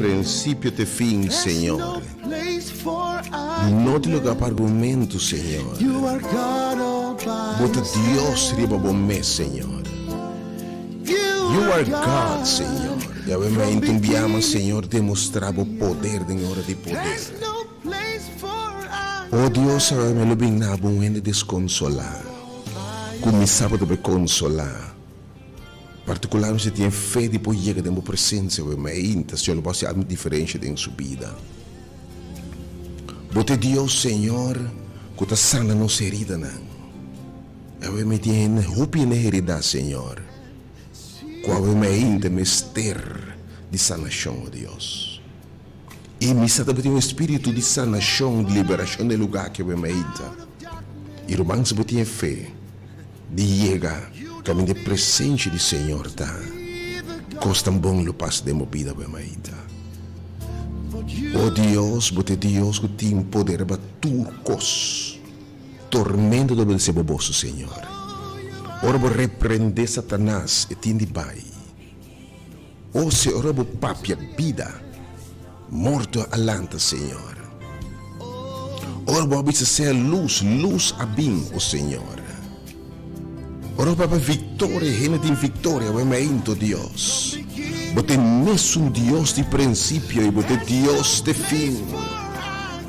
prinsipio te fin, Señor. No tin lugar pa argumento, Señor. Bo ta Dios riba bo mes, Señor. You are God, Señor. Yahweh mi a biama, Señor, demostra bo poder den ora di poder. O Dios, awe mi lo bin na bo un hende desconsolá, cu mi sa bo ta bay consolá. Partikularmente si tin e fe di por yega den bo presensia awe mainta, Señor, lo bo hasi algu diferensha den su bida. Bo ta e Dios, Señor, ku ta sana nos heridanan. Awe mi tin hende hopi hende heridá, Señor, ku awe mainta mester di sanashon, o Dios. I mi sa tabatin un espíritu di sanashon, di liberashon den e lugá aki awe mainta. I ruman, si bo tin e fe di yega kaminda e presensia di Señor ta, kos tan bon lo pasa den bo bida awe mainta. O Dios, bo ta e Dios ku tin poder riba tur kos. Tormento ta obedesé bo boso, Señor. Ora bo reprendé Satanas, e tin di bai. O si ora bo papia bida, morto a lanta, Señor. Ora bo a bisa sea lus, lus a bin, o Señor. Ora bo papia victoria, hende tin victoria, awe meinto, Dios. Bo ta e mesun Dios di principio y bo ta e Dios di fin.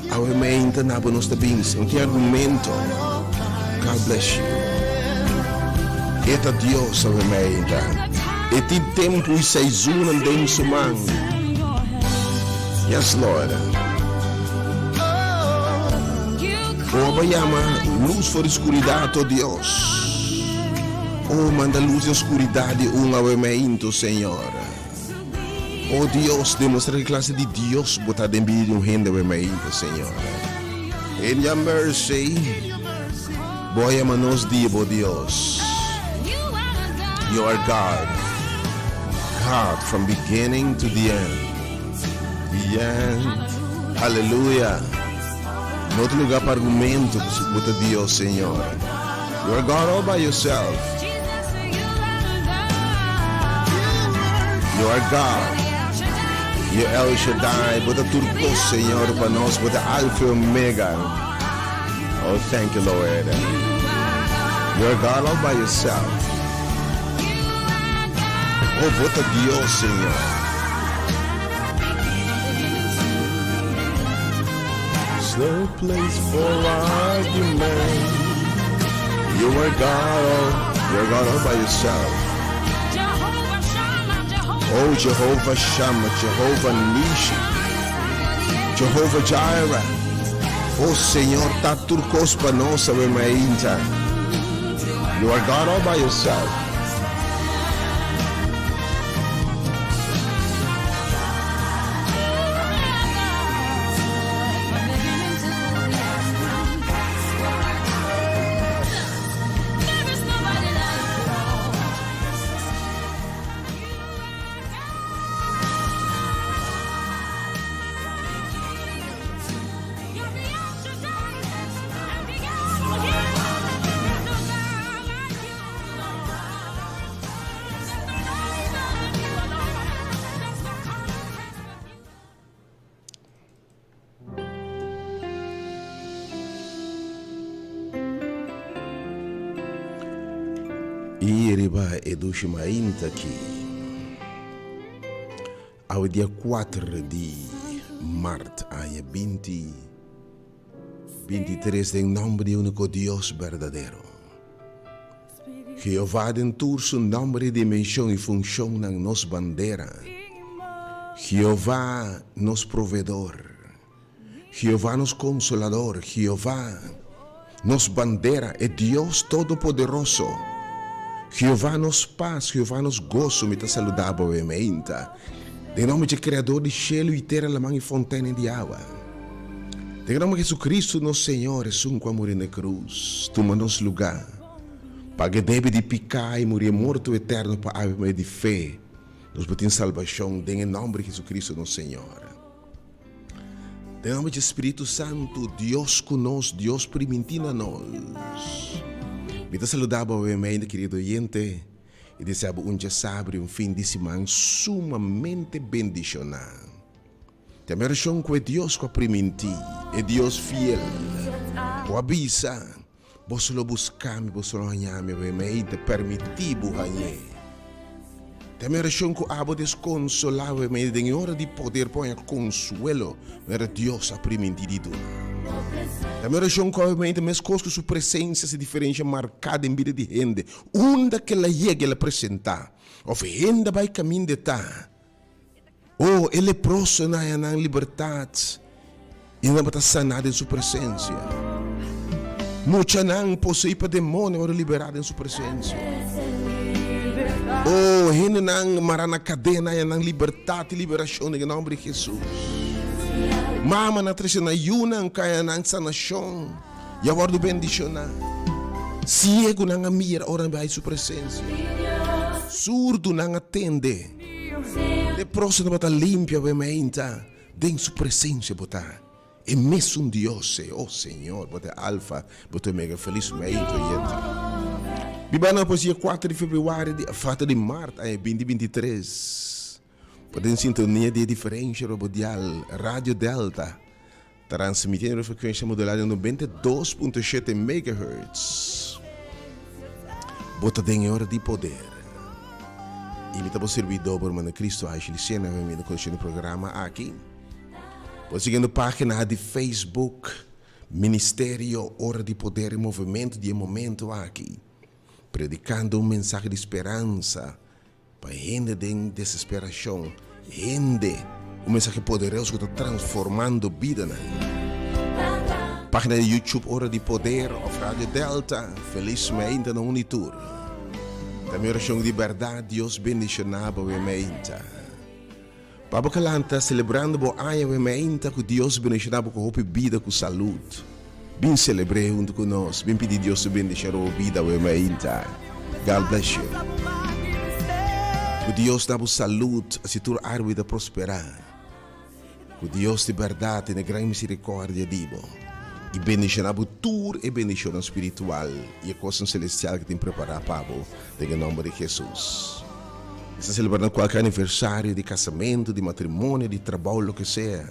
Awe meinta na bo nos ta binse, no tin argumento. God bless you. E ta Dios awe meinta. E tin tempu i seizoennan den su man. Yes, Lord. O bo yama luz for di skuridat, o Dios. O manda luz den skuridat di un awe meinto, Señor. O Dios, demostra ki klase di Dios bo ta den bida di un hende awe mainta, Señor. In your mercy, bo a yama nos di bo Dios. You are God. God from beginning to the end. The end. Hallelujah. No tin lugar pa argumento, bo ta Dios, Señor. You are God all by yourself. You are God. You El Shaddai. Bo ta tur kos, Señor, pa nos. Bo ta Alfa y Omega. Oh, thank you, Lord. You are God all by yourself. Oh, bo ta Dios, Señor. There's no place for argument. You are God all, you are God all by yourself. Oh, Jehovah Shammah, Jehovah Nishi, Jehovah Jireh. Oh, Señor, ta tur kos pa nos awe mainta. You are God all by yourself. I riba e dushi mainta aki, awe dia kuater di mart aña binti 23 den nomber di úniko Dios berdadero. Jehová den tur su nomber i dimenshon i funshonnan nos bandera. Jehová nos proveedor. Jehová nos konsolador. Jehová nos bandera, e Dios Todopoderoso. Jehová nos pas, Jehová nos goso, mi ta saluda bo awe meinta. Den nomber dje Kreador di shelu i tera, laman i fonteinen di awa. Den nomber di Jesucristo nos Señor, esun ku a muri na e krus, tuma nos lugá, paga e debe di piká i muri e morto eterno pa awe pa medio di fe nos por tin salbashon den e nomber di Jesucristo nos Señor. Den nomber dje Spiritu Santu, Dios ku nos, Dios primintí na nos. Mi ta saluda bo awe meinda, kerido oyente, i desea bo un djasabri, un fin di siman sumamente bendishoná. Ta mi orashon ku e Dios ku a primintí, e Dios fiel, ku a bisa, Boso lo buska mi, boso lo haña mi, awe mei ta permití bo hañ'é. Ta mi orashon ku abo deskonsolá awe mei den e ora di poder por haña konsuelo manera Dios a primintí di duna. Ta mi orashon ku awe mei ta meskos ku su presensia hasi diferensha marká den bida di hende unda ku el a yega el a presentá òf hende a bai kaminda e ta. O, e leprosonan a haña nan libertat i nan tabata saná den su presensia. Muchanan poseí pa demonio a wòrdu liberá den su presensia. O, hendenan mará na kadena a haña nan libertat i liberashon den e nòmber di Hesus. Mamanan a trese nan yunan ku a haña nan sanashon i a wòrdu bendishoná. Siegunan a mira ora nan bai su presensia. Surdunan a tende. Leproso tabata limpia bo e meinta den su presencia bo ta e mesun Dios e oh Señor bo ta e Alfa bo ta Omega felis meinta oyente Biba na poesia kuater di februari di kuater di mart aña binti 23 bo ta den sintonia di e diferencia robo dial Radio Delta Transmitiendo riba frekuensia modulá di 92.7 megahertz. Bo ta den e ora di poder. I mi ta bo sirbidó, bo hermano Cristo Ashley Sena, mi ta kondusí e programa aki. Bo ta siguiendo página di Facebook, Ministerio Ora di Poder, e movimento di e momento aki, predikando un mensahe di speransa Pa hende den desesperacion, hende, un mensahe poderoso cu ta transformando bidanan. Pagina di YouTube Ora di Poder of Radio Delta, Feliz meinta na un y tur. Ta mi oracion di berdad, Dios bendiciona bo e meinta. Pa bo kalanta selebrando bo aña we meinta ku Dios bendishoná bo ku hopi bida ku salud. Bin selebr'é huntu ku nos. Bin pidi Dios su bendishon riba bo bida we meinta. God bless you. Ku Dios da bo salud asi tur área ta prosperá. Ku Dios di bèrdat tene gran miserikordia di bo i bendishoná bo tur e bendishonnan spiritual i e kosnan selestial ku tin prepará pa bo den e nòmber di Hesus. Mi sta selebrando kualke aniversario di kasamentu, di matrimonio, di trabou, loke sea.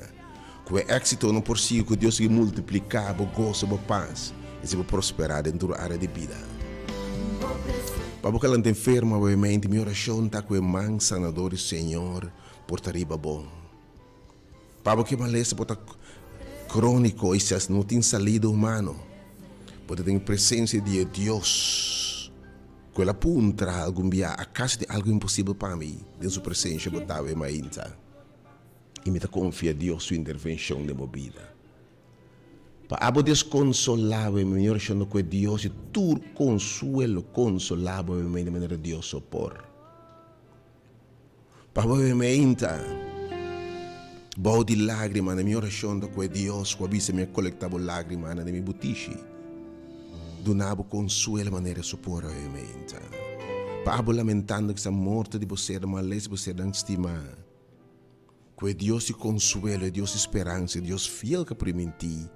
Ku e éksitonan por sigui ku Dios sigui multipliká bo goso, bo pas i si bo prosperá den tur área di bida. Pa bo kalanta enfermo awe-mente, mi orashon ta ku e man sanador di Señor por ta riba bo. Pa bo ke malesa por ta króniko i sas no tin salida humano, bo ta den e presensia di e Dios ku el a puntra algun bia, Akaso tin algu imposibel pa mi? Den su presensia bo ta awe mainta, i mi ta konfia Dios su intervenshon den bo bida. Pa abo deskonsolá bo, mi orashon ta ku e Dios di tur konsuelo konsolá bo awe di manera Dios so por. Pa bo meinta bou di lágrimanan, mi orashon ta ku e Dios ku a bisa mi a kolekta bo lágrimanan den mi butishi, duna bo konsuelo manera su por awe meinta. Pa abo lamentando kisa morto di bo ser malesa, bo sernan stimá, ku e Dios di konsuelo, e Dios di speransa, e Dios fiel ku a primintí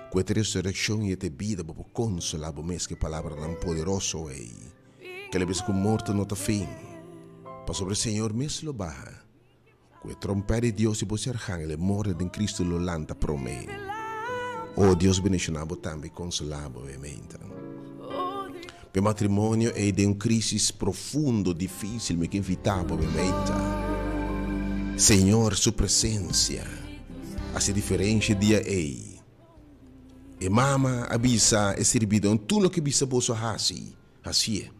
ku e ta resurekshon i e ta e bida, bo por konsolá bo mes ku e palabranan poderoso ei. Kel a bisa ku morto no ta fin, pasobra e Señor mes lo baha ku e trompèt di Dios i bo serhangel, e morto den Cristo lo lanta promé. O Dios bendishoná bo tambe i konsolá bo, e meinta. P'e matrimonio ei den un crisis profundo, difícil, mi ke invitá bo, mi meinta. Señor su presencia hasi diferencia dia ei. E mama a bisa e sirbidónan, Tur loke bisa boso hasi, hasié.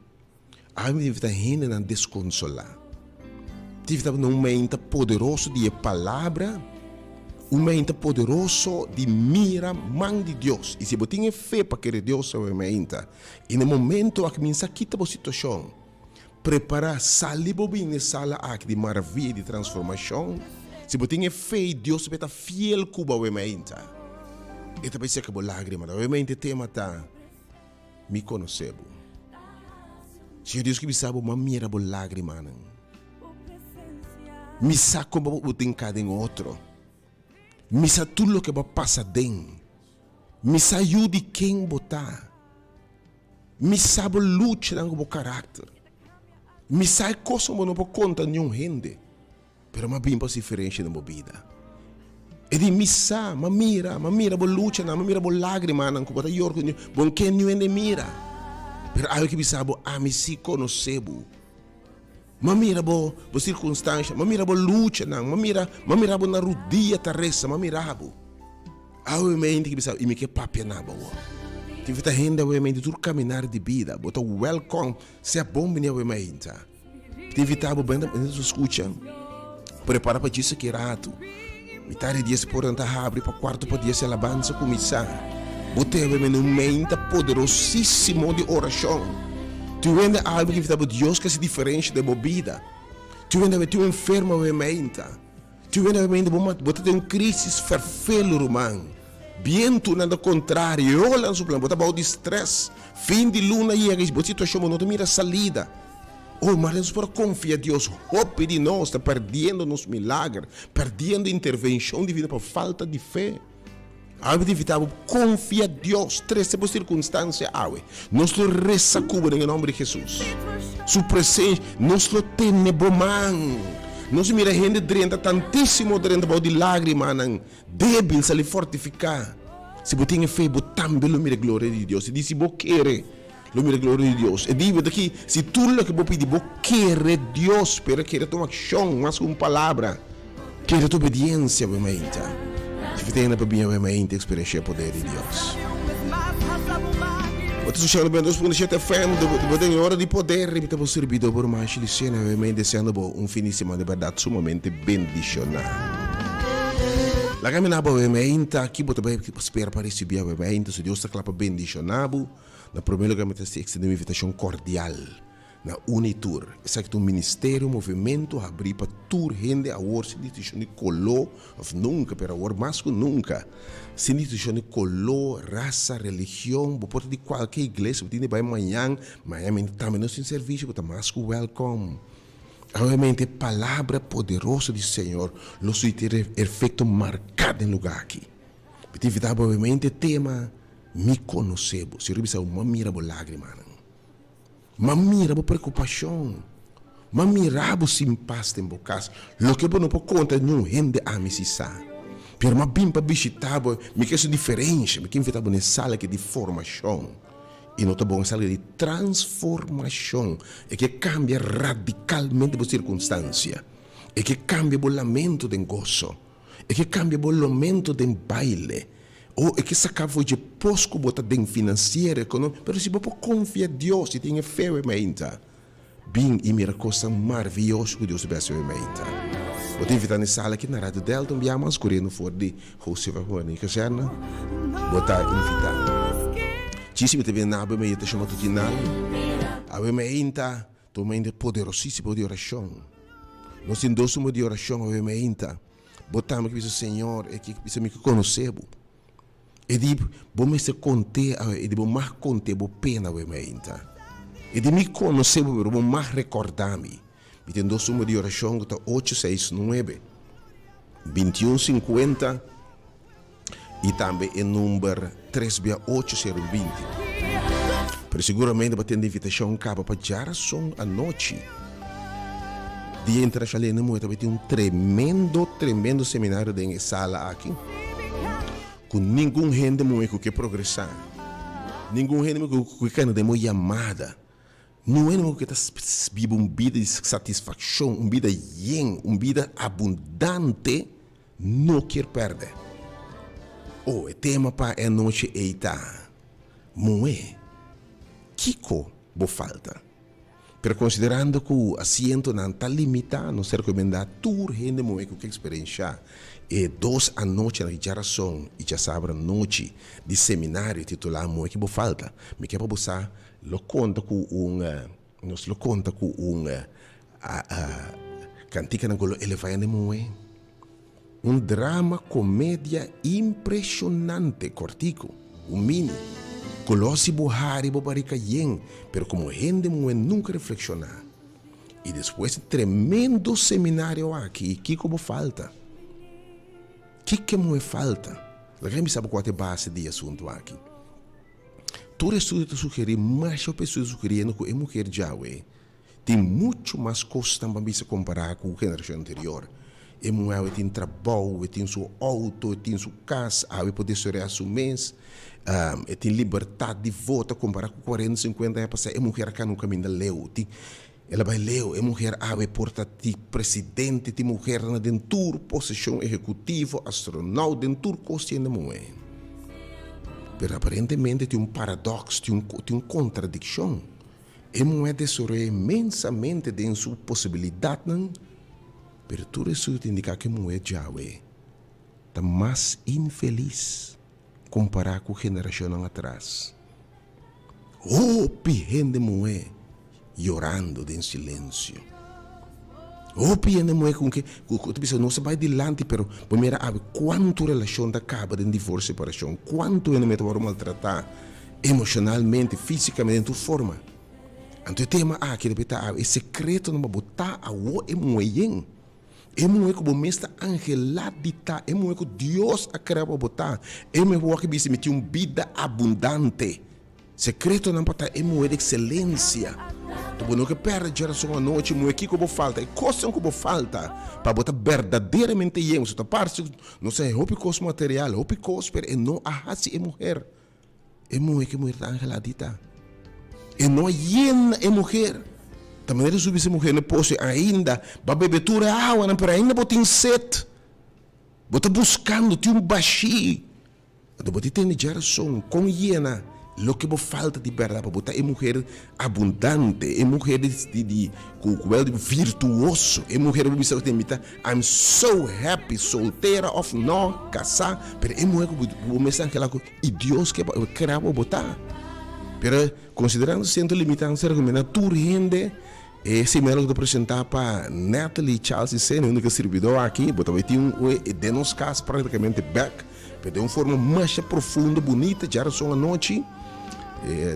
Awe mi ta invitá hendenan deskonsolá. Mi ta invitá bo na un meinta poderoso di e Palabra, un meinta poderoso di mira man di Dios. I si bo tin e fe pa kere Dios awe meinta, i na e momento aki minsa kita bo situashon, Prepará, sali bo bini e sala aki di maravia i di transformashon. Si bo tin e fe i Dios ta bay ta fiel ku bo awe mainta, E ta bay seka bo lágrimanan. Awe mainta e tema ta, Mi konosé bo. Señor Dios ke bisa bo, M'a mira bo lágrimanan. Mi sa kon bo tin ka den otro. Mi sa tur loke bo a pasa den. Mi sa yu di ken bo ta. Mi sa bo luchanan ku bo karakter. Mi sa e kosnan bo no por konta niun hende. Pero mi a bin pa hasi diferensha den bo bida. E di, Mi sa, m'a mira, m'a mira bo luchanan, m'a mira bo lágrimanan ku bo ta yor ku bo no ke niun hende mira. Pero awe ke bisa bo, ami sí konosé bo. M'a mira bo bo sirkunstansha, m'a mira bo luchanan, m'a mira, m'a mira bo na rudia ta resa, m'a mira bo. Awe mente ke bisa, i mi ke papia na bo awor. Tin fita hende awe mente tur kaminar di bida, bo ta wèlkòm, sea bon bini awe mainta. Ta invitá bo benda benda su skucha. Prepara pa djis aki ratu. Mitar di dies porta ta habri pa kuarto pa dies e alabansa kuminsá. Bo tebe mende un menta poderosísimo di orashon. Tin wende algu ki invitá bo Dios ke hasi diferensha den bo bida. Tin wende tin un enfermo awe menta. Tin wende awe menta bo bo ta den un krisis ferfelu ruman. Bientunan ta kontrario, e olanan supla, bo ta bou di stress. Fin di luna yega i bo situashon bo no ta mira salida. Oh, mara nos por a konfia Dios. Hopi di nos ta perdiendo nos milager, perdiendo intervenshon divino pa falta di fe. Awe mi ta invitá bo, konfia Dios, trese bo sirkunstansia awe. Nos lo resa ku bo den e nòmber di Hesus. Su presensia, nos lo tene bo man. Nos a mira hende drenta tantísimo drenta bou di lágrimanan. Débil sali fortifiká. Si bo tin e fe, bo tambe lo mira e gloria di Dios. E di, si bo kere, lo mira e gloria di Dios. E di, bo ta ki, si tur loke bo pidi, bo kere Dios, pero kere ta un akshon mas ku un palabra. Kere ta obediensia, bo mainta. Si bo ta hende pa bini awe mainta, eksperenshia e poder di Dios. Bo ta skuchando 92.7 FM, bo ta den e ora di poder, i mi ta bo sirbidor, bo ruman Shirley Sena, awe mainta deseando bo un fin di semana di bèrdat sumamente bendishoná. Laga mi na bo awe mainta, ki bo ta bai spera pa risibí awe mainta? Si Dios ta kla pa bendishoná bo, na promé lugar mi ta ekstendé un invitashon kordial na un i tur. Esaki ta un ministerio, un movementu habrí pa tur hende awor sin distinshon di koló, òf nunka, pero awor mas ku nunka, sin distinshon di koló, rasa, religion, bo por ta di kualke iglesia, bo tin di bai mañan, mañan mainta tambe nos tin servisio, bo ta mas ku wèlkòm. Obviamente e palabra poderoso di Señor lo surti efecto marca den lugar aki. Mi ta invita bo obviamente e tema Mi conoce bo. Señor a bisa bo, M'a mira bo lagrimanan. M'a mira bo preocupacion. M'a mira bo sin pas den bo cas. Loke bo no por conta niun hende ami si sa. Pero m'a bin pa bishita bo. Mi ke su diferencia. Mi ke invita bo na e sala aki di formacion. I no ta bon esaki di transformashon. E ke kambia radikalmente bo sirkunstansia. E ke kambia bo lamento den goso. E ke kambia bo lomento den baile. O e ke saka for dje pos ku bo ta den finansiero, ekonomiko. Pero si bo por konfia Dios i tin e fe wei mainta. Bin i mira kosnan marviyoso ku Dios ta hasi hoy mainta. Bo ta invitá na e sala aki na Radio Delta un bia mas kuriendo for di Josefa Juani Kazerna. Bo ta invitá. Chisi mi ta bini na awe meditashon matutinal. Awe mainta ta un mainta poderosísimo di orashon. Nos tin dos numero di orashon awe mainta. Bo tambe ke bisa, Señor, e ke bisa mi ke konosé bo. E di, Bo mester kont'é awe. E di, Bo mag kont'é bo pena awe mainta. E di, Mi konosé bo, pero bo mag rekordá mi. Mi tin dos numero di orashon ku ta ocho seis nuebe, bintiun sinkuenta i tambe e number tres bia ocho sero binti. Pero siguramente bo a tende invitashon kaba pa djarason anochi. Dia Internashonal di Hende Muhé ta bai tin un tremendo, tremendo seminario den e sala aki ku ningun hende muhé ku ke progresá, ningun hende muhé ku ke keda den bo yamada, ningun hende muhé ku ke ta biba un bida di satisfakshon, un bida yen, un bida abundante no kier pèrdè. Oh, e tema pa e anochi ei ta, Muhé, kiko bo falta? Pero konsiderando ku asientonan ta limitá, nos ta rekomendá tur hende muhé ku ke eksperenshá e dos anochinan di djarason i djasabra anochi di seminario titulá Muhé Ki Bo Falta. Mi ke pa bo sa lo konta ku un nos lo konta ku un kantikanan ku lo elevá hende muhé. Un drama komedia impreshonante, kòrtiku, un mini, ku lo hasi bo hari bo barika yen, pero komo hende muhé nunka reflekshoná. I despues di tremendo seminario aki, kiko bo falta? Kiko muhé falta? Laga mi bisa bo kua ta e base di e asuntu aki. Tur estudio ta sugerí, masha hopi estudio ta sugeriendo ku e muher djawe Tin muchu mas kosnan pa bisa kompará ku generashon anterior. E muhé awe tin trabou, e tin su outo, e tin su kas, awe por desoreá su mes, e tin libertat di vota kompará ku kuarenta, sinkuenta aña pasá e muher a kana un kaminda leu. Tin, el a bai leu, e muher awe por ta di presidente, tin muhernan den tur posishon ehekutivo, astronaut, den tur kos tin hende muhé. Pero aparentemente tin un paradoks, tin un tin un kontradikshon. E muhé desaroyá inmensamente den su posibilidatnan, pero tur estudio ta indiká ku e muhé djawe ta mas infelis kompará ku generashonnan atras. Hopi hende muhé yorando den silensio. Hopi hende muhé ku ke ku ta bisa nos a bai dilanti pero bo mira awe kuantu relashon ta kaba den divorsio, separashon, kuantu hende muhé ta wòrdu maltratá emoshonalmente, físikamente, den tur forma. Anto e tema aki ta bita awe e sekretonan pa bo ta awo e muhé yen. E muhé ku bo mes ta anhelá di ta, e muhé ku Dios a krea pa bo ta, e muhé ku bo wak bisa mi tin un bida abundante. Sekretonan pa ta e muhé di ekselensia. Anto bo no ke pèrdè djerason anochi, muhé kiko bo falta, e kosnan ku bo falta pa bo ta berdaderamente yen. Pasobra ta parse ku nos a haña hopi kos material, hopi kos, pero e no a hasi e muher e muhé ku e muher ta anhelá di ta. E no a yena e muher. Ta manera su bisa e muher na e poso ainda bo a bebe tur e awanan pero ainda bo tin set. Bo ta buskando, tin un bashí. Anto bo tin tene djarason kon yena loke bo falta di bèrdat pa bo ta e muher abundante, e muher di di ku ku di virtuoso, e muher ku bo bisa mi ta I'm so happy soltera òf no kasá pero e muher ku bo mes ta anhelá ku i Dios ke pa krea pa bo ta. Pero konsiderando siento limitá nos ta rekomendá tur hende e seminario ku ta presentá pa Natalie Charles i Sene huntu ku e sirbidó aki bo ta bai tin un den nos kas praktikamente bèk. Pero den un forma masha profundo, bunita, djarason anochi,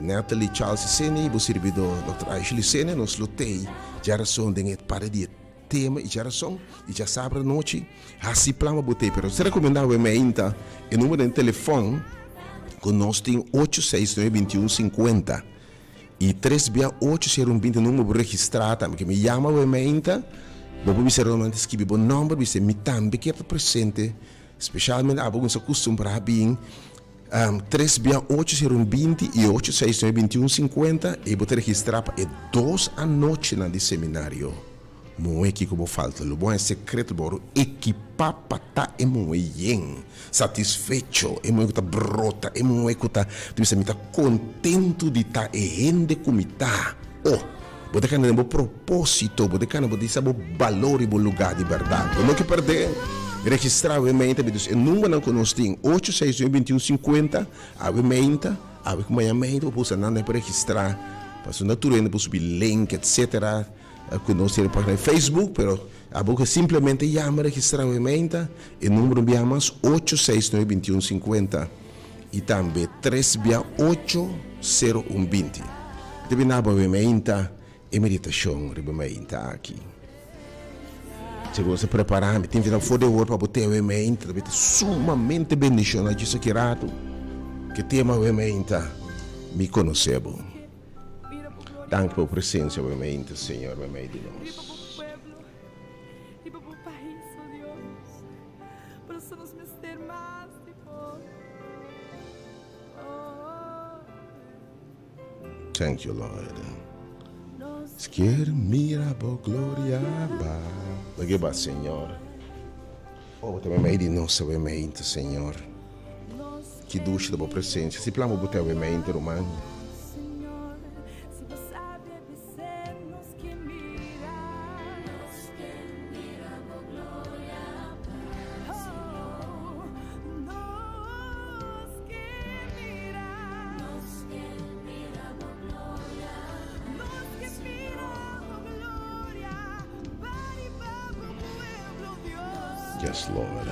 Natalie Charles Sene y bo sirbidor Dòkter Ashley Sene, nos lo tei djarason den e parti di e tema y djarason y djasabra anochi, haci plan pa bo tei. Pero nos ta recomenda awe meinta e numero den telefon cu nos tin ocho seis nuebe bintiun sinkuenta y tres bia ocho sero un binti numero bo registra tambe. Ke mi yama awe meinta, bo por bisa realmente skibi bo nomber, bisa mi tambe kier ta presente. Specialmente abo ku nos a kustumbrá bin tres bia ocho sero un 20 i ocho seis nuebe 21 50 i bo ta registrá pa e dos anochinan di seminario. Muhé kiko bo falta? Lo bo haña sekreto, lo bo wòrdu ekipá pa ta e muhé yen, satisfecho, e muhé ku ta brota, e muhé ku ta bisa mi ta kontentu di ta e hende ku mi ta. Oh! Bo ta kanda den bo propósito, bo ta kanda bo ta sa bo balor i bo lugá di bèrdat. Bo no ke pèrdè. Registrá awe meinta dus e numbernan ku nos tin, ocho seis nuebe 21 50, awe meinta, awe ku mañan meinta bo por usa nan pa registrá. Pasobra no tur hende por subi link etcetera ku nos tin e página di Facebook, pero abo ke simplemente yama registrá awe meinta, e number un biaha mas, ocho seis nuebe 21 50. I tambe tres bia ocho sero un 20. Mi ta bini abo awe mainta e meditashon riba mainta aki. Segun nos ta prepará, mi ta invitá bo for di awor pa bo te awe mainta. Ta bini ta sumamente bendishoná djis aki ratu. Ke tema awe mainta, Mi konosé bo. Danki pa bo presensia awe mainta, Señor, meimei di nos. Thank you Lord. Kier mira bo gloria ba. Lage ba Señor. Oh, bo ta meimei di nos awe meinte, Señor. Ki dushi ta bo presencia. Si plan bo bo te awe meinte, ruman. Yes, Lord.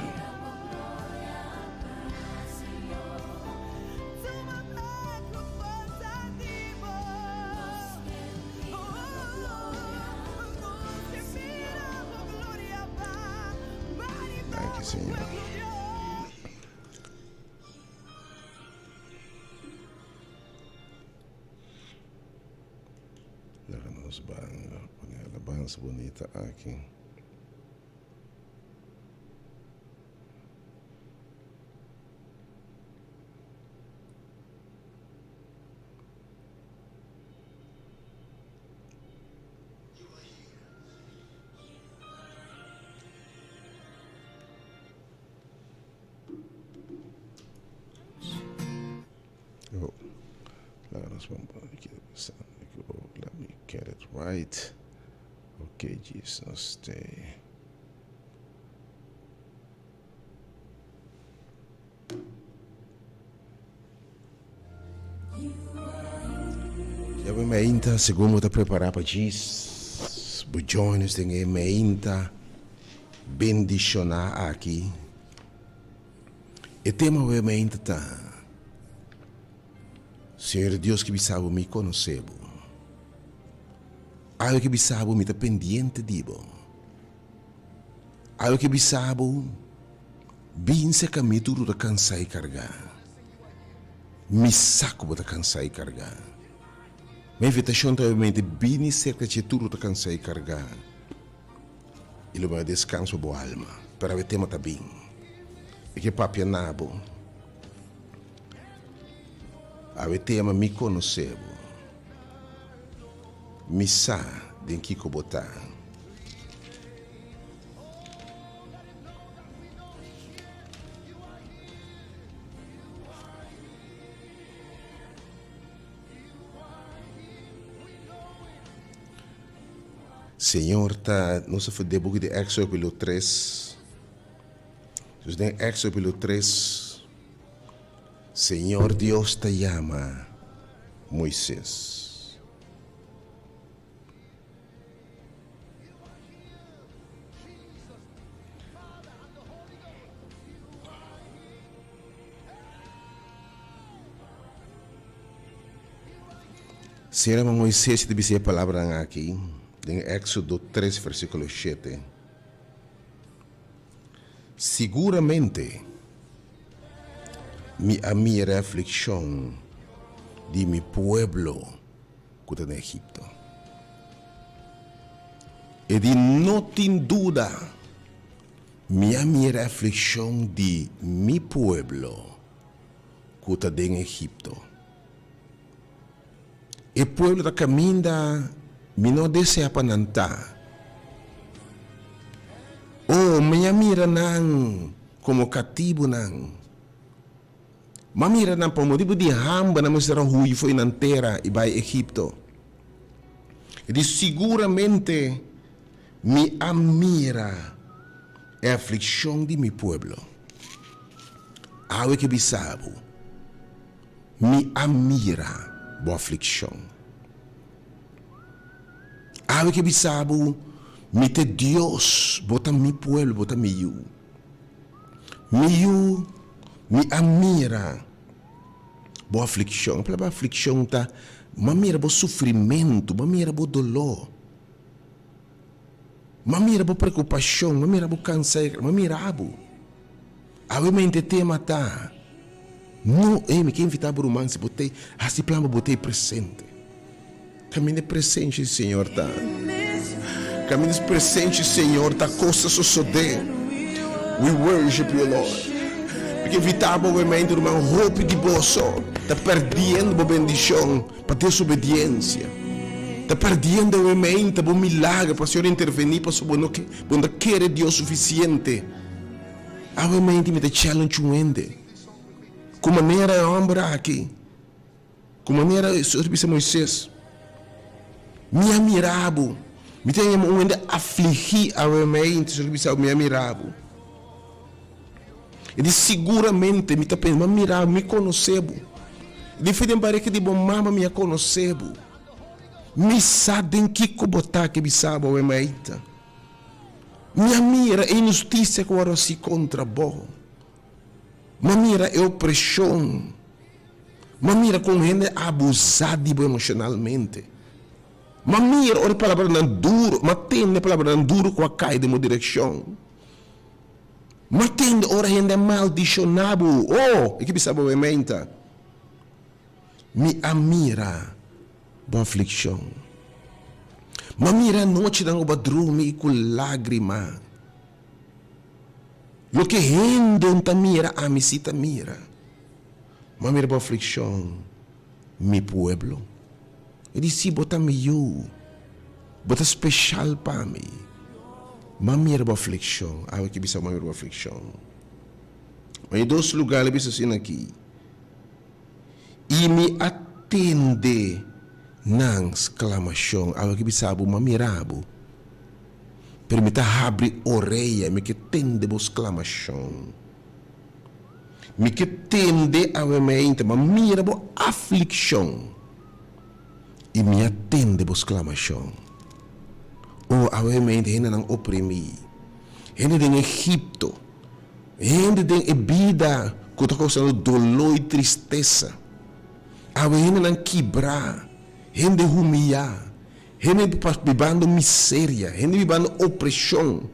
Danki Señor. Laga nos ban pone alabanza bonita aki. Let me get it right. Ok, Jesus, stay. Ya bo meinta segun bo ta prepara pa djis bo join us den e meinta bendiciona aki. E tema awe meinta ta, Señor Dios ki bisa bo mi conoce bo. Awe ki bisa bo mi ta pendiente di bo. Awe ki bisa bo Bin serka mi tur ku ta kansá i kargá. Mi sa ku bo ta kansá i kargá. Mi invitashon ta obviamente bini serka dje tur ku ta kansá i kargá, i lo bo deskanso bo alma. Pero awe tema ta bin. Mi ke papia na bo. Awe tema mi konosé bo. Mi sa den kiko bo ta. Señor ta nos a den buki di Éxodo capítulo tres. Dus den Éxodo capítulo tres, Señor Dios ta yama Moisés. Señor a Moisés i ta bisa e palabranan aki den Éxodo tres versíkulo shete, Siguramente mi a mira e aflikshon di mi pueblo ku ta na Egipto. E di, No tin duda, mi a mira e aflikshon di mi pueblo ku ta den Egipto. E pueblo ta kaminda mi no desea pa nan ta. O, mi a mira nan komo katibunan. M'a mira nan pa motibu di hamber nan mester a hui fo'i nan tera i bai Egipto. E di, Siguramente mi a mira e aflikshon di mi pueblo. Awe ke bisa bo, Mi a mira bo aflikshon. Awe ke bisa bo, Mi ta Dios, bo ta mi pueblo, bo ta mi yu. Mi yu, mi a mira bo aflikshon. E palabra aflikshon ta, M'a mira bo sufrimentu, m'a mira bo doló, m'a mira bo preokupashon, m'a mira bo kansaera, m'a mira bo. Awe mente tema ta, No, ey, mi ke invitá bo ruman si bo t'ey, hasi plan pa bo t'ey presente. Kaminda e presensia di Señor ta. Kaminda e presensia di Señor ta, kos ta sosodé. We worship you, Lord. Mi ke invitá bo awe mente, ruman, hopi di boso ta perdiendo bo bendishon pa desobediensia. Ta perdiendo awe mente bo milagro pa Señor intervení pasobra bo no ke, bo no ta kere Dios sufisiente. Awe mente mi ta challenge un hende ku manera e hòmber aki. Ku manera Señor ta bisa Moises, Mi a mira bo. Mi ta yama un hende afligí awe mei, Señor ta bisa bo, Mi a mira bo. E di, Siguramente mi ta pensa, mi a mira bo, mi konosé bo. E di, For den barika di bo mama mi a konosé bo. Mi sa den kiko bo ta ke bisa bo awe mei. Mi a mira e inhustisia ku wòrdu hasi kontra bo. Mi a mira e opreshon. Mi a mira kon hende a abusá di bo emoshonalmente. Mi a mira ora e palabranan duru, mi a tende e palabranan duru ku a kai den bo direkshon. Mi a tende ora hende a maldishoná bo. Oh, e ke bisa bo meinta. Mi a mira bo aflikshon. Mi a mira anochinan ku bo a drumi ku lágrima. Loke hende no ta mira, ami si ta mira. Mi a mira bo aflikshon, mi pueblo. E di, Si bo ta mi yu, bo ta speshal pa mi. Mi a mira bo aflikshon. Awe ke bisa bo mi a mira bo aflikshon. Ma e dos lugá el a bisa asina aki, I mi a. tende nan sklamashon. Awe ke bisa bo, m'a mira bo, pero mi ta habri orea, mi ke tende bo sklamashon. Mi ke tende awe mainta, m'a mira bo aflikshon, i mi a tende bo sklamashon. O, awe mainta hendenan oprimí, hende den Egipto, hende den e bida ku ta kousando doló i tristesa, awe hendenan kibrá, hende humiyá, hende bibando miseria, hende bibando opreshon,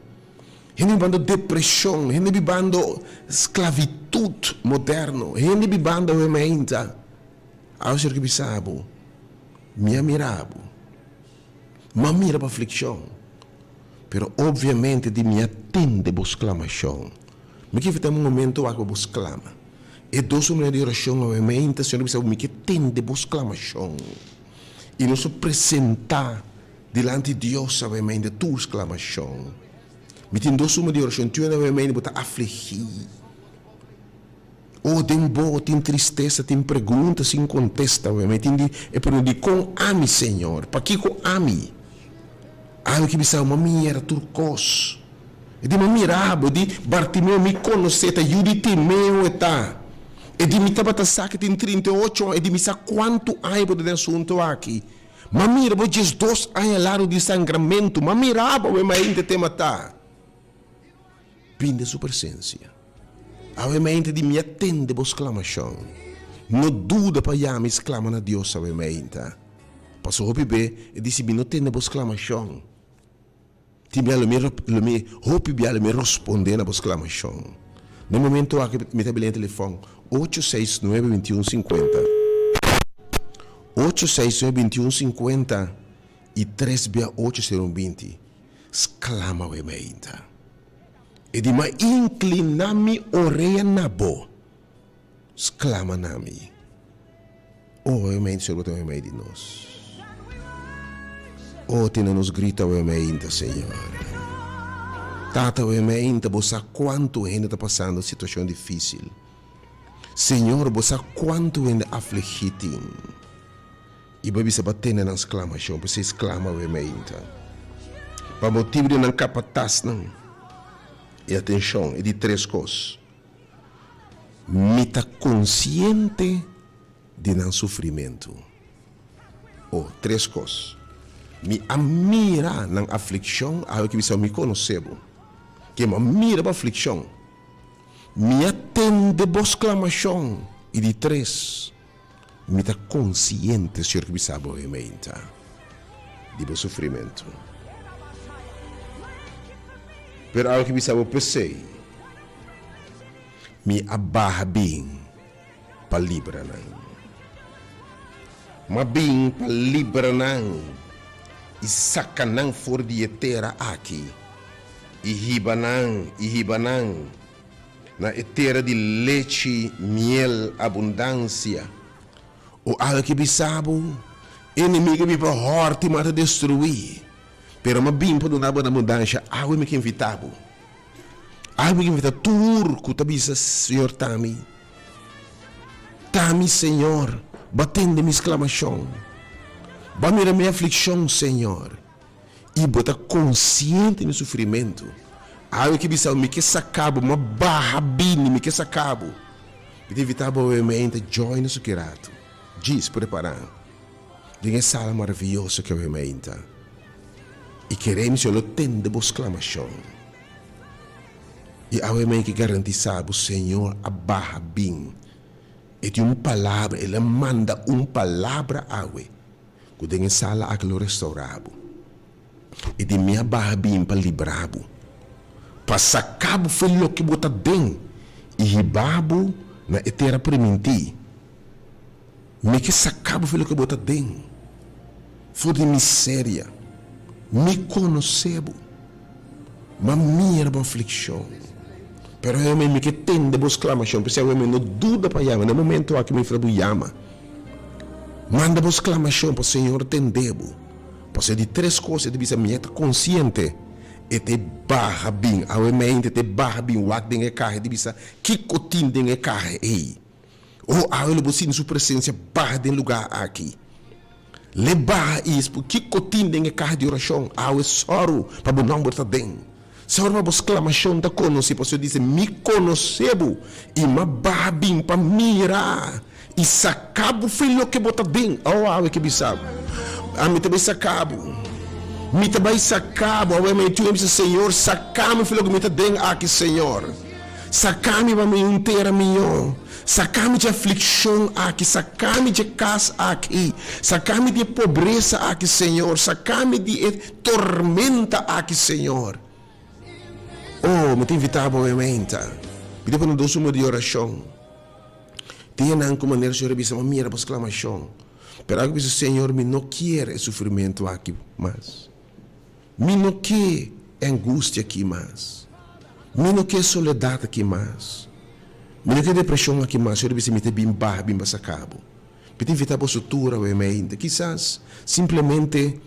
Hende bibando depresion, hende bibando sclavitud moderno, hende bibando awe mainta. Awe Señor ke bisa bo, Mi a mira bo, mi a mira bo afliccion, pero obviamente di mi a tende bo sclamacion. Mi ke invita un momento wak pa bo sclama. E dos manera di oracion awe mainta, Señor a bisa bo, mi ke tende bo sclamacion. I nos a presenta Dilanti Dios awe mende tur sklamashon. Mi tin dos suma di orashon, Tio awe mende bo ta afligí. O den bo tin tristesa, tin pregunta sin kontesta awe mende. Tin di e pregunta dikon ami Señor? Pakiko ami? Ami ki bisa bo, mi mira tur kos. E di mi mira bo, e di Bartimeo mi konosé, ta yu di Timeo e ta. E di mi tabata sa ke tin 38 aña, e di mi sa kuantu aña bo ta den asuntu aki. M'a mira bo 12 aña largu di sangramentu, m'a mira bo awe mainta te matá. Bin den su presensia. Awe mainta di mi a tende bo sklamashon. No duda pa yama i sklama na Dios awe mainta. Pasobra hopi be e di si mi no tende bo sklamashon. Tin bia lo mi lo mi hopi bia lo mi rospondé na bo sklamashon. Na e momento aki mi ta bini telefòn ocho seis nuebe bintiun sinkuenta, ocho seis nuebe bintiun sinkuenta i tres bia ocho sero un binti. Sklama awe mainta. E di m'a inkliná mi orea na bo. Sklama na mi. O awe mainta Señor bo ta meimei di nos. O tene nos grito awe mainta Señor. Tata awe mainta bo sa kuantu hende ta pasando situashon difisil. Señor bo sa kuantu hende afligí tin. I bo a bisa bo a tene nan sklamashon, p'esei sklama awe mainta. Pa motibu di nan kapatasnan i atenshon, e di tres kos. Mi ta konsiente di nan sufrimentu. O, tres kos. Mi a mira nan aflikshon, awe ki bisa mi konosé bo. Ke mi a mira bo aflikshon. Mi a tende bo sklamashon. I di tres, mi ta konsiente, Señor ki bisa bo hemeinta, di bo sufrimentu. Pero awe ki bisa bo p'esei, mi a baha bin pa libra nan. M'a bin pa libra nan i saka nan for di e tera aki i hiba nan i hiba nan na e tera di lechi, miel, abundansia. O awe ki bisa bo, enemigu a bin pa hòrti mata destruí. Pero m'a bin pa duna bo na abundansha, awe mi ke invitá bo. Awe mi ke invitá tur ku ta bisa, Señor, ta mi. Ta mi, Señor. Bo a tende mi sklamashon. Bo a mira mi aflikshon, Señor, i bo ta konsiente di mi sufrimentu. Awe ke bisa bo, mi ke saka bo, m'a baha bini, mi ke saka bo. Mi ta invitá bo awe mainta join nos aki ratu. Djis prepará. Den e sala maravioso ke awe mainta. I kere mi Señor lo tende bo sklamashon. I awe mai ke garantisa bo Señor a baha bin. E tin un palabra, El a manda un palabra awe ku den e sala aki lo restaura bo. E di mi a baha bin pa libra bo, pa saka bo for loke bo ta den i hiba bo na e tera primintí. Mi ke saka bo for loke bo ta den, for di miseria. Mi konosé bo, m'a mira bo aflikshon. Pero awor mi ke tende bo sklamashon, p'esei awor mi no duda pa yama. Na e momento aki mi fla bo yama. Manda bo sklamashon pa Señor tende bo. Pasobra di tres kos e ta bisa mi e ta konsiente, e ta baha bin. Awor mente e ta baha bin wak den e kaha, e ta bisa kiko tin den e kaha ei. Oh, awe lo bo sinti su presensia baha den lugá aki. L'e baha i espu kiko tin den e kaha di orashon. Awe sòru pa bo nòmber ta den. Sòru pa bo sklamashon ta konosí, pasobra e dice, Mi konosé bo, i m'a baha bin pa mira i saka bo fo'i loke bo ta den. Oh, awe ke bisa bo, Ami ta bai saka bo. Mi ta bai saka bo. Awe mi tin bisa, Señor, saka mi fo'i loke mi ta den aki, Señor. Saka mi pa mi un tera mihó. Saka mi dje aflikshon aki. Saka mi dje kas aki. Saka mi di e pobresa aki, Señor. Saka mi di e tormenta aki, Señor. Oh, mi ta invitá bo awe-meinta. Mi ta pone dos numero di orashon. Tin enan ku manera Señor a bisa, Ma mira bo sklamashon. Pero abo bisa, Señor, mi no kier e sufrimentu aki mas. Mi no ke e angustia aki mas. Mi no ke e soledat aki mas. Mi no ke e depreshon aki mas. Señor a bisa, Mi ta bin baha bin basa kabo. Mi ta invitá boso tur awe mainta. Kisas simplemente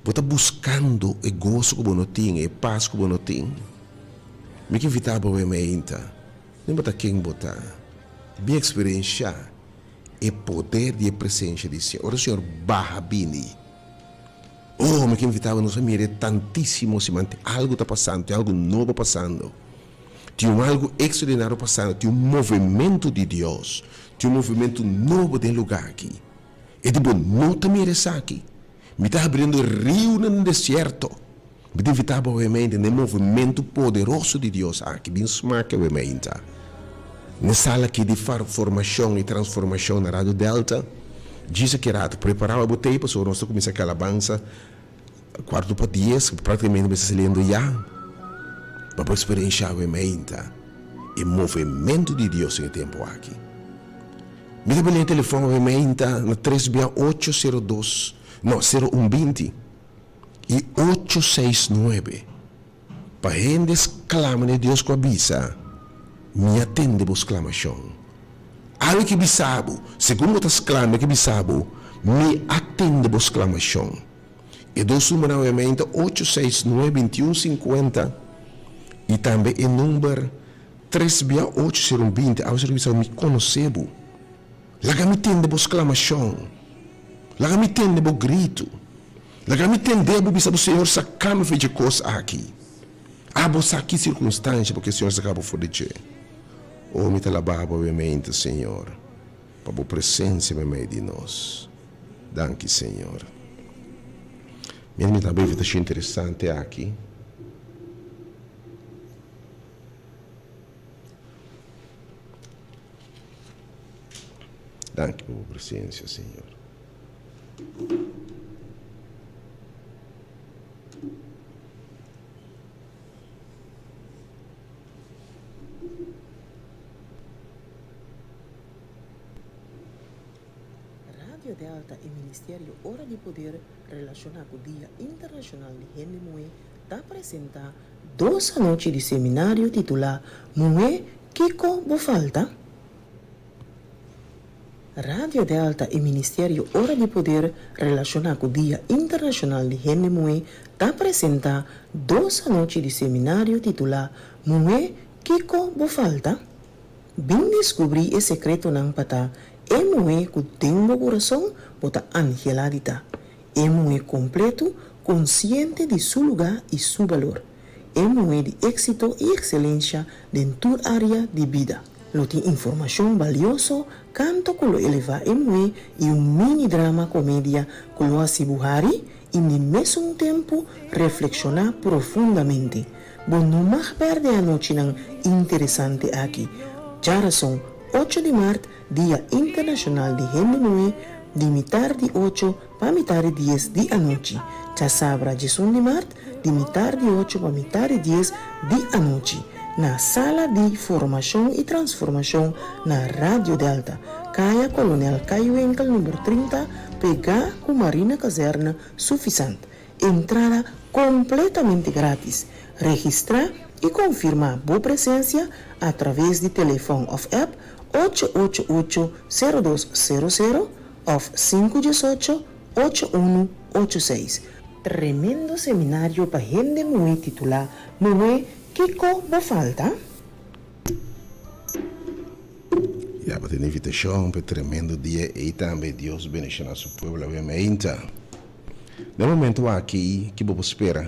bo ta buskando e goso ku bo no tin, e pas ku bo no tin. Mi ke invitá bo awe mainta, no importa ken bo ta, bin eksperenshá e poder di e presensia di Señor. Ora Señor baha bini. Oh, mi ke invitá bo, nos a mira e tantísimo siman. Tin algu ta pasando, tin algu nobo pasando. Tin un algu ekstraordinario pasando, tin un movementu di Dios, tin un movementu nobo den lugá aki. E di bo no ta mira esaki. Mi ta habriendo riunan den desierto. Mi ta invitá bo awemente na e movementu poderoso di Dios aki. Bin smak awemente. Na e sala aki di formashon i transformashon na Radio Delta, djis aki rato, prepará bo tei pasobra nos ta kuminsá ku alabansa. Cuarto pa dies, practicamente mester saliendo ya pa por experiencia awe meinta e movemento di Dios den e tempo aki. Mi ta bini e telefon awe meinta na tres bia ocho sero dos, no, sero un binti y ocho seis nuebe pa hende sclama na e Dios cu a bisa, Mi a tende bo sclamacion. Awe ke bisa bo, segun bo ta sclama e ke bisa bo, Mi a tende bo sclamacion. E dos numbernan obviamente ta ocho seis nuebe bintiun sinkuenta i tambe e number tres bia ocho sero un binti. Awe sero bisa mi konosé bo. Laga mi tende bo sklamashon. Laga mi tende bo gritu. Laga mi tende bo bisa bo Señor saka mi for dje kos aki. Abo sa ki sirkunstansha bo ke Señor saka bo for di dje. O mi ta laba bo obviamente Señor pa bo presensia meimei di nos. Danki Señor. Mira mi ta habi invitacion interesante aki. Danki pa bo presencia Señor. Radio Delta i Ministerio Ora di Poder relashoná ku Dia Internashonal di Hende Muhé ta presentá dos anochi di seminario titulá Muhé, Kiko Bo Falta? Radio Delta i Ministerio Ora di Poder relashoná ku Dia Internashonal di Hende Muhé ta presentá dos anochi di seminario titulá Muhé, Kiko Bo Falta? Bin deskubrí e sekretonan pa ta e muhé ku den bo kurason bo ta anhelá di ta, e muhé kompletu, konsiente di su lugá i su balor, e muhé di éksito i ekselensha den tur área di bida. Lo tin informashon balioso, kanto ku lo elevá e muhé i un mini drama komedia ku lo hasi bo hari i n'e mesun tempu reflekshoná profundamente. Bo no mag pèrdè e anochinan interesante aki. Djarason, ocho di mart, Dia Internashonal di Hende Muhé, di mitar di ocho pa mitar di dies di anochi. Djasabra, djesun di mart, di mitar di ocho pa mitar di dies di anochi, na Sala di Formashon i Transformashon na Radio Delta, Kaya Kolonel Kaiwinkel number 30, pegá ku Marina Kazerne, Sufisant. Entrada completamente gratis. Registra y confirma bo presencia a traves di telefon of app ocho ocho ocho sero dos sero sero of sinku diesocho ocho unu ocho seis. Tremendo seminario pa hende muhé titulá Muhé Kiko Bo Falta? Ya. Bo tin invitashon pa e tremendo dia ei tambe. Dios bendishoná su pueblo awe meinta. Na e momento aki, ki bo por spera?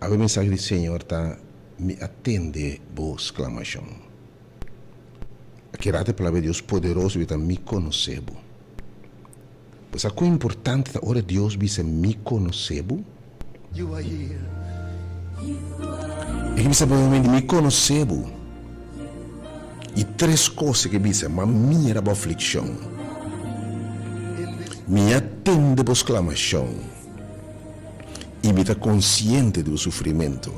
Awe mensahe di Señor ta, Mi a tende bo sklamashon. Aki rato e palabra di Dios poderoso bi ta Mi konosé bo. Bo sa kon importante ta ora Dios bisa Mi konosé bo? E ke bisa bo Mi konosé bo. I tres kos e ke bisa, M'a mira bo aflikshon, Mi a tende bo sklamashon, i mi ta konsiente di bo sufrimentu.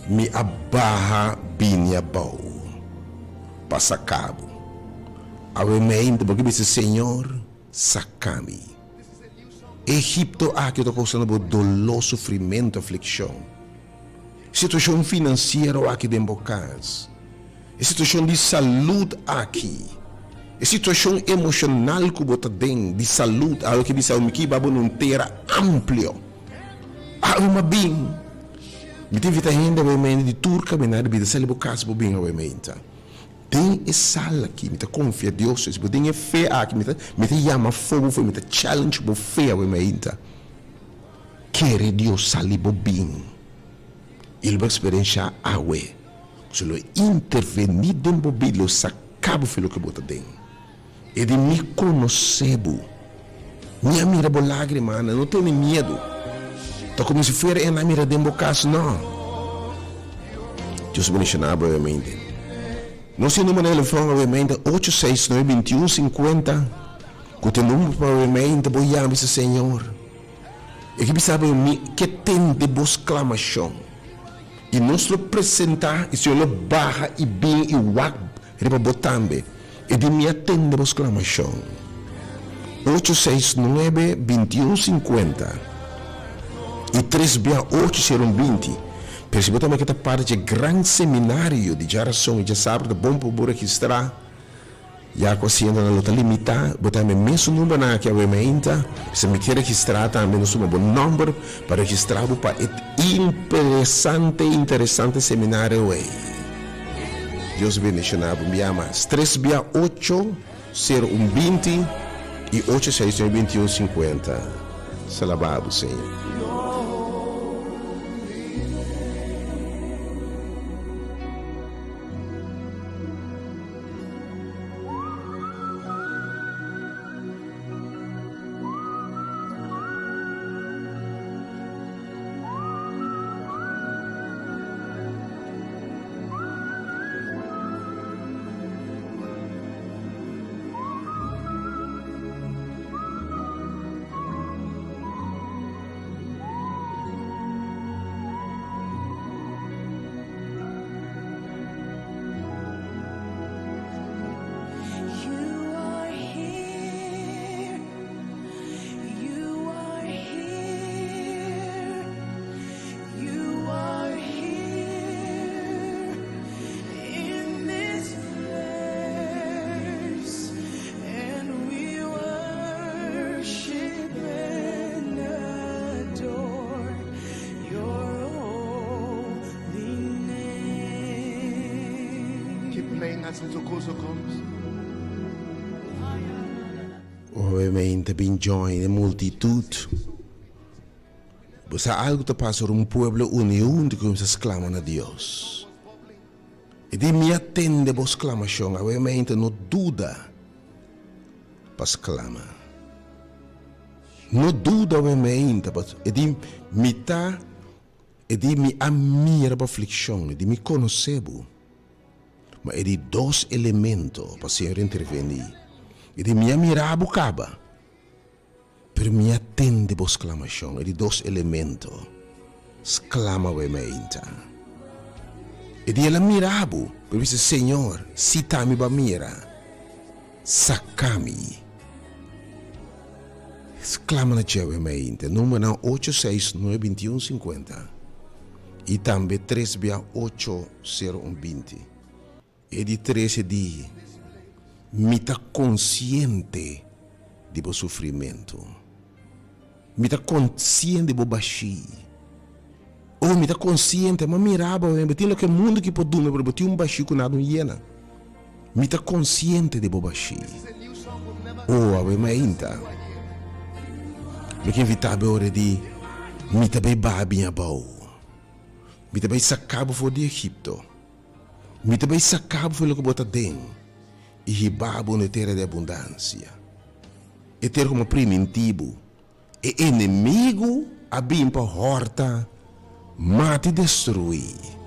Mi a baha bini abou pa saka bo. Awe mente bo ke bisa, Señor, saka mi. Egipto aki ta kousando bo doló, sufrimentu, aflikshon. Situashon finansiero aki den bo kas, e situashon di salud aki, e situashon emoshonal ku bo ta den di salud, awe ke bisa mi kiba bo na un tera amplio. Awe mi a bin, mi ta invita hende awe mende di tur kaminda di bida sali bo kas bo bin awe meinta. Den e sal aki mi ta konfia Dios, si bo tin e fe aki mi ta mi ta yama afó bo fe, mi ta challenge bo fe awe meinta. Kere Dios sali bo bin i lo bo eksperenshá awe ku si lo intervení den bo bida lo saka bo fi loke bo ta den. E di mi konosé bo. Mi a mira bo lágrimanan, no tene miedu. Ta komo si fuera N a mira den bo kas, no. Dios bendishoná bo awemente. Nos tin number na telefòn awemente, ocho seis nuebe bintiun sinkuenta, ku ta e number pa awemente bo yama bisa Señor. E ke bisa bo, Mi ke tende bo sklamashon, i nos lo presentá, i Señor lo baha i bin i wak riba bo tambe. E di, Mi a tende bo sklamashon. Ocho seis nuebe bintiun sinkuenta i tres bia ocho sero un 20. Pero si bo tambe ke ta parti dje gran seminario di djarason i djasabra ta bon pa bo registrá. Ya ku asientonan lo ta limitá, bo ta hamba e mesun numbernan aki awe meinta. Bisa mi ke registrá tambe, nos tuma bo nòmber pa registrá bo pa e interesante, interesante seminario ei. Dios bendishoná bo. Mi yama tres bia ocho, sero un 20 i ocho seis nuebe 21 50. Salabá bo, Señor. Keep playing as Ntokozo comes. Obviamente bin join e multitud. Bo sa algo ta pasa ora un pueblo uni hunto y cuminsa sclama na Dios. E di mi a tende bo sclamacion, obviamente no duda pa sclama. No duda obviamente pa e di mi ta E di, Mi a mira bo aflikshon, e di, Mi konosé bo. Ma e di dos elemento pa Señor intervení. E di, Mi a mira bo kaba, pero mi a tende bo sklamashon. E di dos elemento, sklama bo e meinta. E di, El a mira bo, pero bisa, Señor, si ta mi bo a mira, saka mi. Sklama na dje awe mainta, numbernan ocho seis nuebe 21 50 i tambe tres bia ocho sero un 20. E di tres e di, Mi ta konsiente di bo sufrimentu. Mi ta konsiente di bo bashí. Oh, mi ta konsiente, m'a mira bo, bo tin loke mundu ki por duna, pero bo tin un bashí ku nada no yena. Mi ta konsiente di bo bashí. O, awe mainta. Mi ke invitá bo ora di mi ta bai baha bin abou. Mi ta bai saka bo for di Egipto. Mi ta bai saka bo for di loke bo ta den i hiba bo na e tera di abundansia, e tera ku mi a primintí bo. E enemigu a bin pa hòrta, mata i destruí.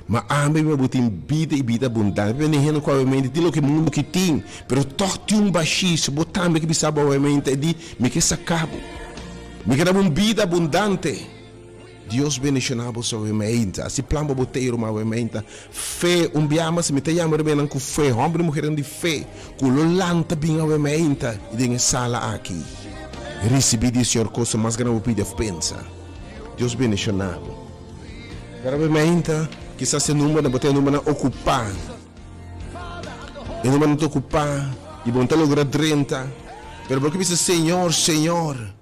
Ma ami mi bo tin bida i bida abundante. Pabia ni hende ku awemente tin loke mundu ki tin, pero tòg tin un bashí. Si bo tambe ke bisa bo awemente, e di, Mi ke saka bo. Mi ke da bo un bida abundante. Dios bendiciona boso awe meinta. Hasi plan pa bo tei ruman awe meinta. Fe, un bia mas mi ta yama rumannan ku fe, homber i muhernan di fe, ku lo lanta bin awe meinta i den e sala aki risibi di e Señor kosa mas grandi bo pidi of pensa. Dios bendiciona bo. Pero awe meinta kisas e numbernan bo ta e numbernan ocupa. E numbernan ta ocupa i bo no ta logra drenta. Pero bo ke bisa, Señor, Señor.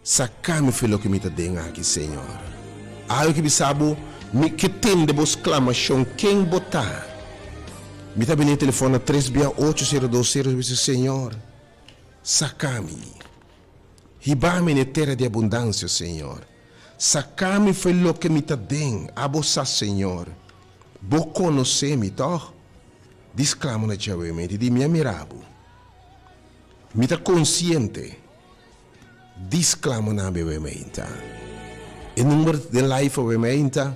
Saka mi fi loke mi ta den aki, Señor. Awe ki bisa bo, mi ke tende bo sklamashon, ken bo ta? Mi ta bini e telefòn na tres bia ocho sero dos sero, mi bisa, Señor, saka mi. Hiba mi na e tera di abundansia, Señor. Saka mi fi loke mi ta den, abo sa, Señor. Bo konosé mi, tòg? Di sklama na djawe mi, di mi a mira bo. Mi ta konsiente. Disclama na awe meinta. E number den live awe meinta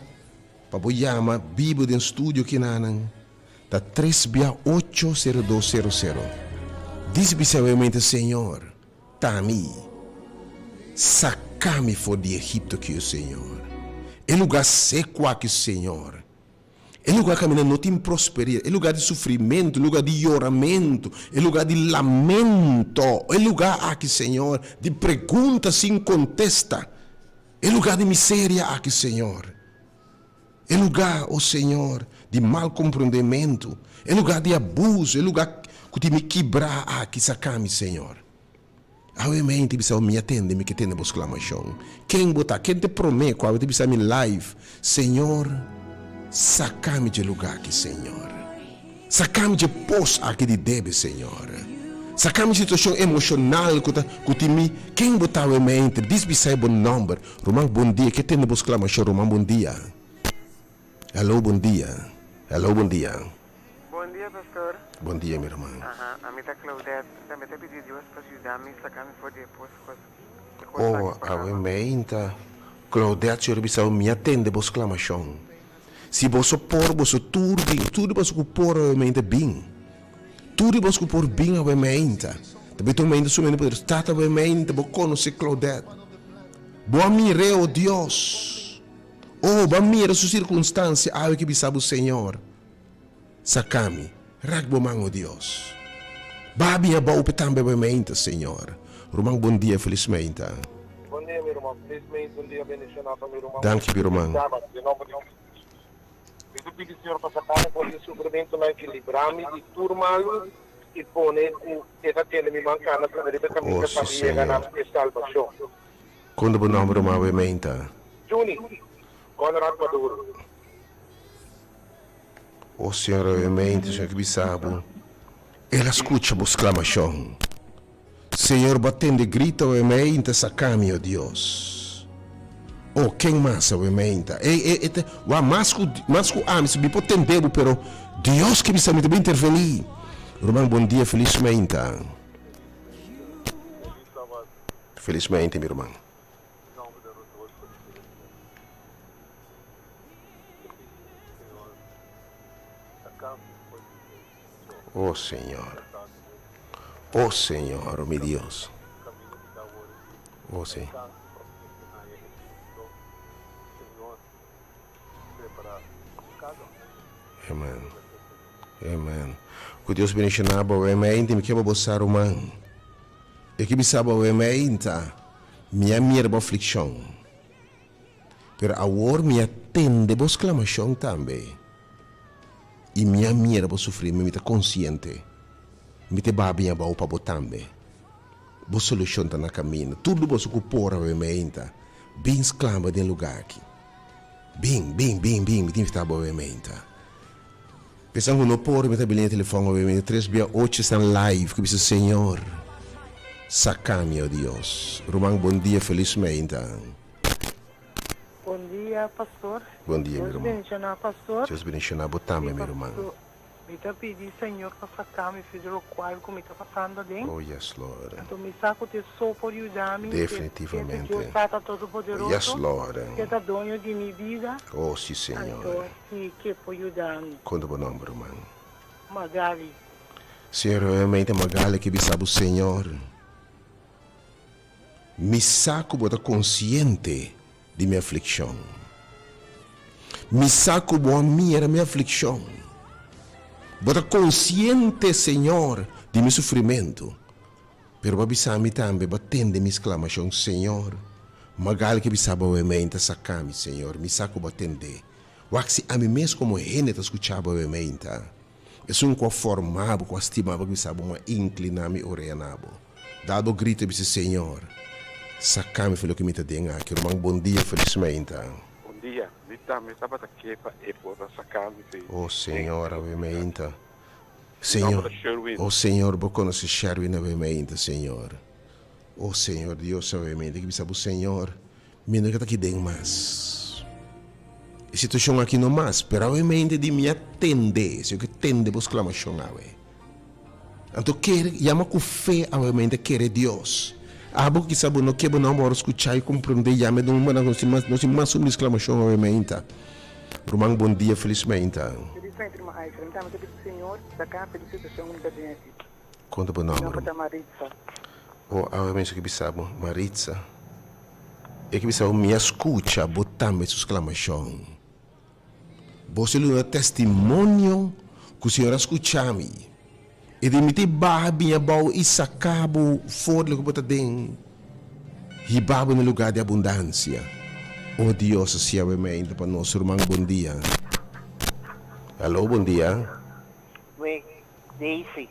pa bo yama bibo den studio kinanan ta tres bia ocho sero dos sero sero. Dis bisa awe meinta Señor ta mi saca mi for di Egipto ki Señor. E lugar seco aki Señor. E lugar kaminda no tin prosperidad, e lugar di sufrimentu, e lugar di yoramentu, e lugar di lamento, e lugar aki, Señor, di pregunta sin kontesta, e lugar di miseria aki, Señor, e lugar, o Señor, di mal komprondementu, e lugar di abuso, e lugar ku tin mi kibrá aki, saka mi, Señor. Awe mi ta bisa bo, mi a tende, mi ke tende bo sklamashon. Ken bo ta? Ken ta e promé ku awe ta bisa mi live, Señor, saka mi dje lugá aki, Señor. Saka mi dje pos aki di debe, Señor. Saka mi situashon emoshonal ku ta ku tin mi. Ken bo ta awe mente? Dis bisa e bo nòmber. Ruman, bon dia. Ke tende bo sklamashon, ruman, bon dia. Hello, bon dia. Hello, bon dia. Bon dia pastor. Bon dia mi ruman. Aha, ami ta Claudette. Mi tambe ta pidi Dios pa yuda mi saka mi for di e pos kos e kos Oh, aki por awe kaba. meinta. Claudette, Señor a bisa bo, mi a tende bo sklamashon. Si boso por, boso tur bin. Tur di boso ku por awe meinta bin. Tur di boso ku por bin awe meinta. Ta bita un meinta sumende poderoso. Tata awe meinta, bo konosé Claudette. Bo a mir'é, oh Dios. Oh, bo a mira su sirkunstansia awe ki bisa bo, Señor. Saka mi, rak bo man, o Dios. Ba bin abou p'e tambe bo e meinta, Señor. Ruman bon dia, felis meinta. Bon dia mi ruman, felis meinta, un dia bendiciona pa mi ruman. Danki mi ruman. Feliz Sabat, den nomber di Jesus. Mi ta pidi Señor pa saka mi for di e sufrimentonan ki libra mi di tur malu i pone ku e ta tene mi man kana ku mi riba e kaminda Oh, pa si mi yega na Señor. e salbacion. Kon ta bo nomber ruman bo e meinta? Juni, Conrad Maduro. O Señor, oye mente, Señor, ki bisa bo, El a scucha bo sclamacion. Señor, bo a tende grito awe meinta, saca mi, o Dios. O, ken mas awe meinta? E, e, e ta, wak, mas cu, mas cu ami, si mi por tende bo, pero Dios ke bisa mi ta bin interveni. Ruman, bon dia, feliz meinta. Feliz meinta, mi ruman. Oh Señor. Oh Señor, oh mi Dios. Oh sí. Amen. Amen. Ku Dios bendiciona bo. Amen. Mi ke bo sa ruman. E ke bisa bo amen ta mi a mira bo afliccion. Pero awor mi a tende bo sklamashon tambe, i mi a mira bo sufrimi, mi ta konsiente, mi ta babia abou pa bo tambe. Bo solushon ta na kaminda. Tur di boso ku por awe meinta, bin sklama den lugá aki. Bin, bin, bin, bin, mi ta invitá bo awe meinta. Pensan ku no por, mi ta bini e telefòn awe, mi tres bia ocho esnan live ku bisa Señor, saka mi, o Dios. Ruman bon dia, felis meinta. Bon dia pastor. Bon dia mi Dios ruman. bendiciona pastor. Dios bendiciona bo tambe Sí mi ruman. pastor mi ta pidi Señor pa saca mi for di locual cu mi ta pasando aden. Oh yes Lord. Anto mi sa cu te so por yuda mi. Te Definitivamente. Dios Tata Todopoderoso. Yes Lord. Ke ta doño di mi bida. Oh si Señor. Anto si ke por yuda mi. Con ta bo nomber ruman? Magali. Señor obviamente Magali ke bisa bo Señor. Mi sa ku bo ta konsiente di mi aflikshon. Mi sa ku bo a mira mi aflikshon. Bo ta konsiente, Señor, di mi sufrimentu. Pero bo a bisa mi tambe, bo a tende mi sklamashon, Señor. Magal ke bisa bo awe ta saka mi, Señor. Mi sa ku bo a tende. Wak si ami mes komo hende ta skucha bo awe meinta. Esun ku a forma bo, ku a stima bo, ku bisa bo, M'a inkliná mi orea na bo. Dal bo grito i bisa, Señor, saka mi for loke mi ta den aki. Ruman, bon dia, felis meinta. Bon dia, mi tambe tabata ke pa e por a saka mi fe Oh, den Señor, e awe loke meinta. Mi nomber Señor, ta Sherwin. oh, Señor, bo konosé Sherwin awe meinta, Señor. Oh, Señor Dios, awe meinta ki bisa bo, Señor, Mi no ke ta aki den mas. E situashon aki no mas, pero awe mente di mi a tende, si yo ke tende bo sklamashon awe. Anto kere, yama ku fe awe mente kere Dios. Abo kisa bo no ke bo no wòrdu skuchá i komprendé, yama e numbernan ku nos tin mas, nos tin mas un sklamashon awe meinta. Ruman bon dia, felis meinta. Felis meinta ruman Aisha, mi tambe ta pidi Señor saka mi di situashon ku mi ta den aki. Konta bo Mi nòmber. nòmber ta Maritza. O awe mes ke bisa bo, Maritza. E ke bisa bo, Mi a skucha bo tambe su sklamashon. Bo si lo duna testimonio ku Señor a skucha mi. E di mi ta baha bini abou i saka bo for di loke bo ta den, hiba bo na lugá di abundansia. O Dios, hasi awe meinta pa nos. Ruman, bon dia. Alo, bon dia. Wee, Daisy.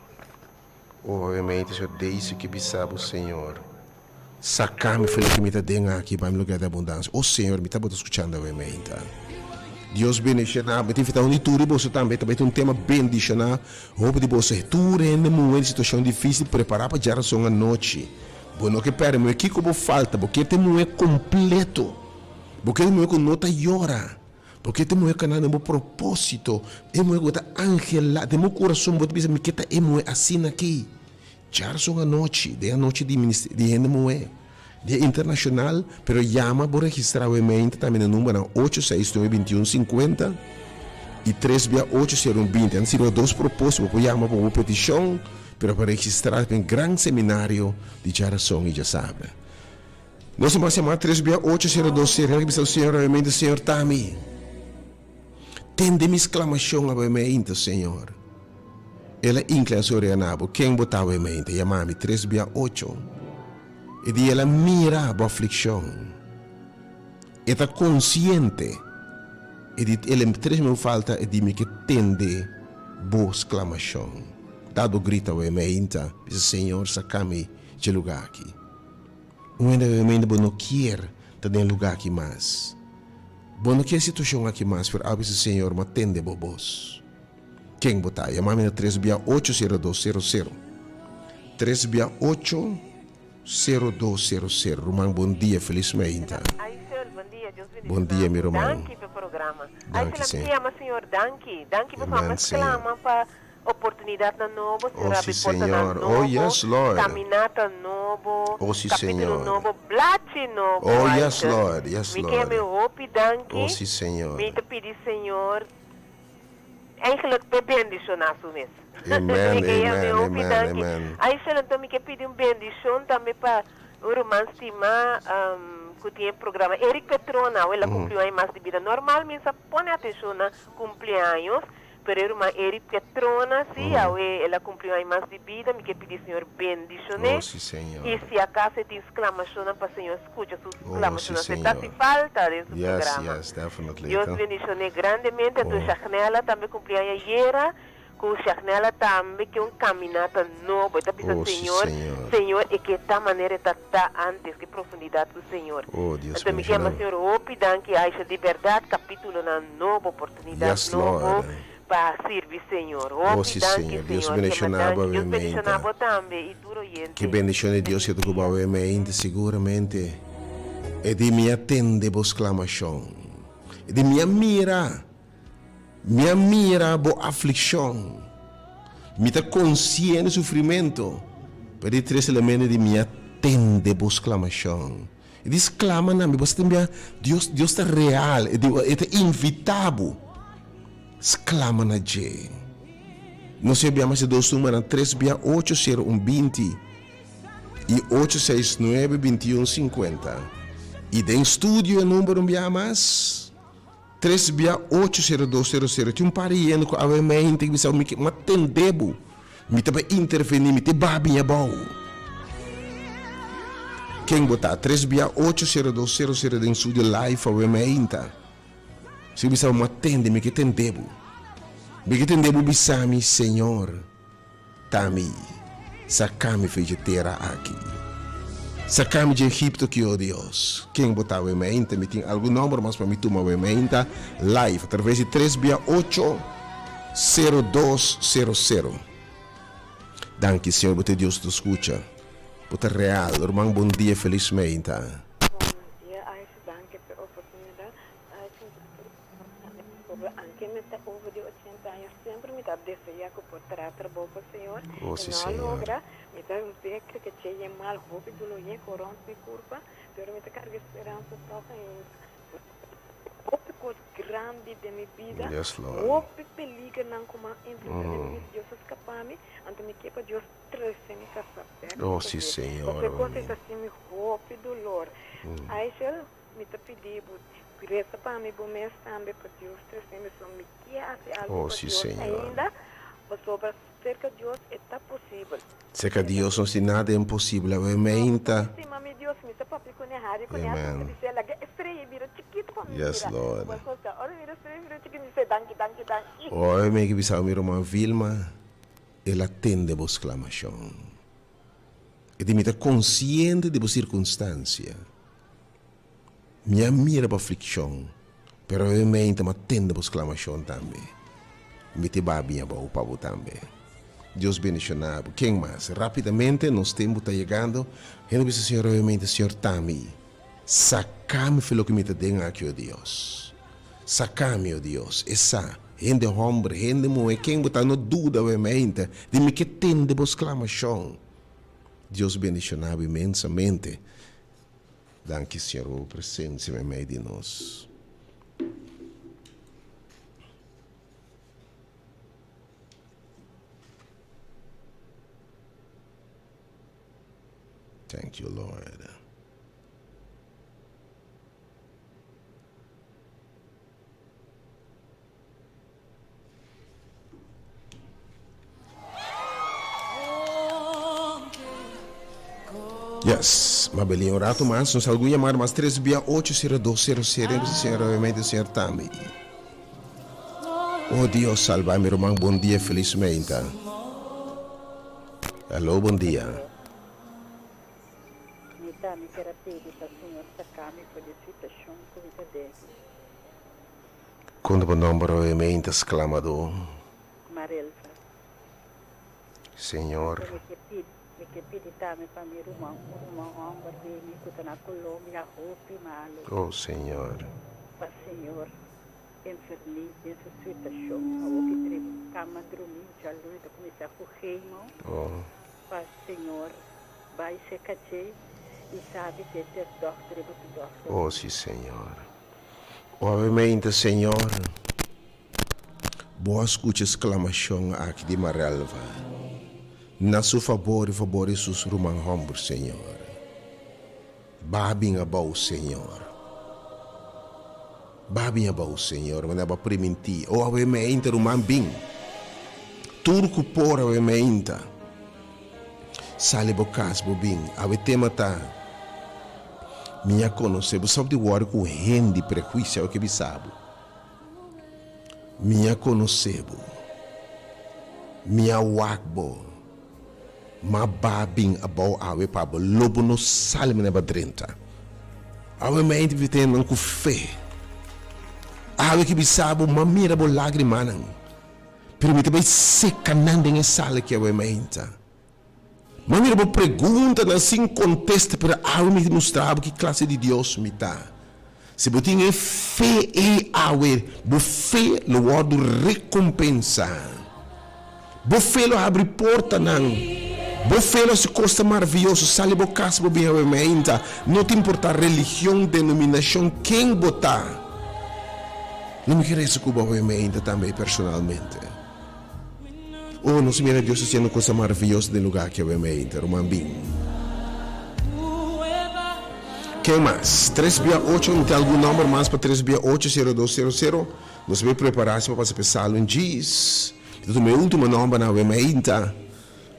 O obviamente señor Daisy ke bisa bo señor saca mi for loke mi ta den aki pa mi lugar di abundancia o señor mi tabata scuchando awe meinta Dios bendiciona mi ta invita un di tur di boso tambe ta bay ta un tema bendiciona hopi di boso tur hende muhe den situacion dificil prepara pa djarason anochi bo no ke perde muhe kico bo falta bo kier ta e muhe completo bo kier e muhe cu no ta yora. Porque te muhe kana den bo propósito, e muhe ku ta anhelá den bo kurason, bo ta bisa, Mi ke ta e muhe asina aki. Djarson anochi, den anochi di di hende muhe, dia internashonal, pero yama bo registrá bo e mente tambe na numbernan ocho seis nuebe bintiun sinkuenta i tres bia ocho sero un binti. Nan sirbi pa dos propósito, bo por yama pa bo petishon, pero pa registrá pa e gran seminario di djarason i djasabra. Nos a mas yama tres bia ocho sero dos sero Hende bisa Señor obviamente Señor ta mi Tende mi sklamashon obviamente Señor El a inkliná su orea na bo Ken bo ta obviamente Yama mi tres bia ocho E di el a mira bo aflikshon E ta konsiente E di el tres bia falta e di mi ke tende bo sklamashon Dal bo grita obviamente Bisa Señor saka mi dje luga aki. Un hende realmente bo no kier ta den e luga aki mas. Bo no kier e situacion aki mas, pero awe bisa Señor, mi a tende bo bos. Ken bo ta? Yama mi na tres bia ocho sero dos sero sero. Tres bia ocho sero dos sero sero. Ruman bon dia, feliz meinta. Aysel, bon dia, Dios Bon bendiciona dia mi bo. ruman. Danki p'e programa. Danki Aysel, ami Señor. ta yama Señor danki. Danki pasobra Amen mi a Señor. sclama pa Oportunidatnan nobo, Oh, Señor sí, abri portanan Señor. Oh, nobo, yes, Lord. caminata nobo, Oh, sí, capítulo Señor. nobo, blachi nobo, Oh, yes, Walter. Lord. Yes, Mi ke Lord. mi hopi danki. Oh, sí, Señor. Mi ta pidi Señor eigenlijk p'e bendiciona su mes. Amen, Mi ke ya mi amen, hopi amen, danki. amen. Aysel, anto mi ke pidi un bendicion tambe pa un ruman stima cu tin e programa Eric Petrona, awe el a cumpli un aña mas di bida. Normal mi sa pone atencion na cumpleaños, Pero e ruman Eric Petrona si, awe el a cumpli un aña mas di bida, mi ke pidi Señor bendicion'é. Oh, si, Señor. Y si acaso e tin sclamacionnan pa Señor scucha su Oh, si, sclamacionnan. Se ta Señor. haci falta den su Yes, programa. yes, definitely. Dios Ta. bendicion'é grandemente. Anto Oh. Shagnella tambe cumpli aña ayera, cu Shagnella tambe ke un caminata nobo. E ta bisa Oh, si, Señor, Señor. Señor, e ke ta manera e ta ta antes, ke profundidad cu Señor. Oh, Dios Anto mi ke bendiciona. ama Señor hopi danki, Aisha, di berdad capitulonan nobo, oportunidad Yes, nobo Lord. pa sirbi Señor. Oh Hopi si danki Señor. Dios Señor. bendiciona Kema bo danki. awe Dios bendiciona meinta. bo tambe y tur oyente. Ki bendicion di Dios Feliz ke ta ku bo dia. awe meinta siguramente. E di mi a tende bo sklamashon. E di mi a mira. Mi a mira bo aflikshon. Mi ta konsiente sufrimentu. Pero di tres elemento di mi a tende bo sklamashon. E di sklama na mi, bo sa tin bia Dios, Dios ta real. E di, e ta invitá bo. Sklama na dje. Nos a bia mas di dos numbernan, tres bia ocho sero un binti i ocho seis nuebe binti un sinkuenta. I den studio e number un bia mas. Tres bia ocho sero dos sero sero tin un par di hende ku awe mente bisa mi ke tende bo mi ta bai interveni mi te babi ña bou ken bo ta tres bia ocho sero dos sero sero den studio live awe meinta si bisa bo mi a tende mi ke tende bo mi ke tende bo bisa mi señor. Ta mi, saka mi for dje tera aki. Saka mi dje Egipto ki, o Dios. Ken bo ta awe meinta? Mi tin algun nomber mas pa mi tuma awe meinta live atraves di tres bia ocho sero dos sero sero. Danki Señor bo ta e Dios ku ta skucha. Bo ta real. Ruman bon dia felis meinta. Bon dia Aisha danki p'e oportunidad. Aisha Anke mi ta over di ochenta aña semper mi ta desea ku por traha trabou pa Señor Oh, i si, no a Señor. logra. Mi ta zeker ke che yen mal hopi doló yen ku rònt mi kurpa, pero mi ta karga speransa tòg ainda. Hopi kos grandi den mi bida, Yes, Lord. hopi peligernan ku mi a enfrentá den mi bida, Dios a skapa mi, anto mi ke pa Dios trese mi kasá bèk Oh, pa si, dje. Señor. Pasobra e kos ei Amén. ta hasi mi hopi dolor. Aishel, Mi ta pidi bo resa pa mi bo mes tambe pa Dios trese mi so mi kier hasi algo Oh pa si Dios Señor. ainda pasobra serka Dios e ta posibel. Serka Dios no tin nada imposibel awe meinta. No stima mi Dios mi ta papia kune hari kune hasi mi ta Amen. bis'e laga e estrella bira chikito pa mi Yes mira Lord. bo a kosta ora mi mira estrella bira chikito mi bis'e danki danki danki. Ora mi ke bisa mi ruman Vilma el a tende bo sklamashon. E di mi ta konsiente di bo sirkunstansia. Mi a mira bo aflikshon, pero e mente mi a tende bo sklamashon tambe. Mi te babi abou pa bo tambe. Dios bendishoná bo. Ken mas? Rápidamente, nos tempu ta yegando. Hende bisa Señor obviamente, Señor ta mi. Saka mi for loke mi ta den aki, o Dios. Saka mi, o Dios. E sa, hende hòmber, hende muhé, ken bo ta, no duda obviamente di mi ke tende bo sklamashon. Dios bendishoná bo inmensamente. Danki Señor pa bo presencia meimei di nos. Thank you Lord. Yes, Mabelin, un rato mas, nos algun yamada mas, 3 bia 8 0 2 0 0, entonces señor, obviamente, señor tambe. Oh Dios, salva mi ruman, bon dia, feliz meinta. Aló, bon dia. Mi tambe kier a pidi pa Señor saca mi for di e situacion cu mi ta den. Kon ta bo nomber oe meinta sklamadó? Marelva. Señor. Mi ke pidi, mi ke pidi tambe pa mi ruman, un ruman homber di mi ku ta na Colombia hopi malu. Oh Señor. Pa Señor enferní den su situashon. Awor ki trip kama drumi djaluna ta kuminsá ku chemo. Oh. Pa Señor bai serka dje i sabi ku e ta dòkter i bo ta dòkter. Oh si Señor. Obviamente Señor, Bo a scucha e sclamacion aki di Marelva na su fabor y fabor di sus ruman homber, Señor. Ba bin abao, Señor. Ba bin abao, Señor, manera Bo a priminti. O obviamente ruman bin. Tur cu por obviamente. Sali bo cas bo bin. Awe tema ta Mi a conoce bo. Stop di worry cu hende prehuicio awe ke bisa bo. Mi a conoce bo. Mi a wak bo. Ma ba bin abou awe pa bo. Lo bo no sali manera bo a drenta. Awe mi a invita hendenan cu fe. Awe ke bisa bo, m'a mira bo lagrimanan. Pero mi ta bai seka nan den e sala aki awe mainta. Mi a mira bo preguntanan sin kontesta, pero awe mi ta mustra bo ki klase di Dios mi ta. Si bo tin e fe ei awe, bo fe lo wòrdu rekompensá. Bo fe lo habri portanan. Bo fe lo hasi kosnan maravioso. Sali bo kas bo bin awe mainta. No ta importá religion, denominashon, ken bo ta. Lo mi ke resa ku bo awe mainta tambe personalmente. Oh, nos mira Dios hasiendo kosnan maravioso den lugá aki awe mainta. Ruman bin. Ken mas? Tres bia ocho, mi tin algun nòmber mas pa tres bia ocho, 0200. Nos a bay prepara si pa pasa pa e salon djis. Mi ta tuma e ultimo nombernan awe mainta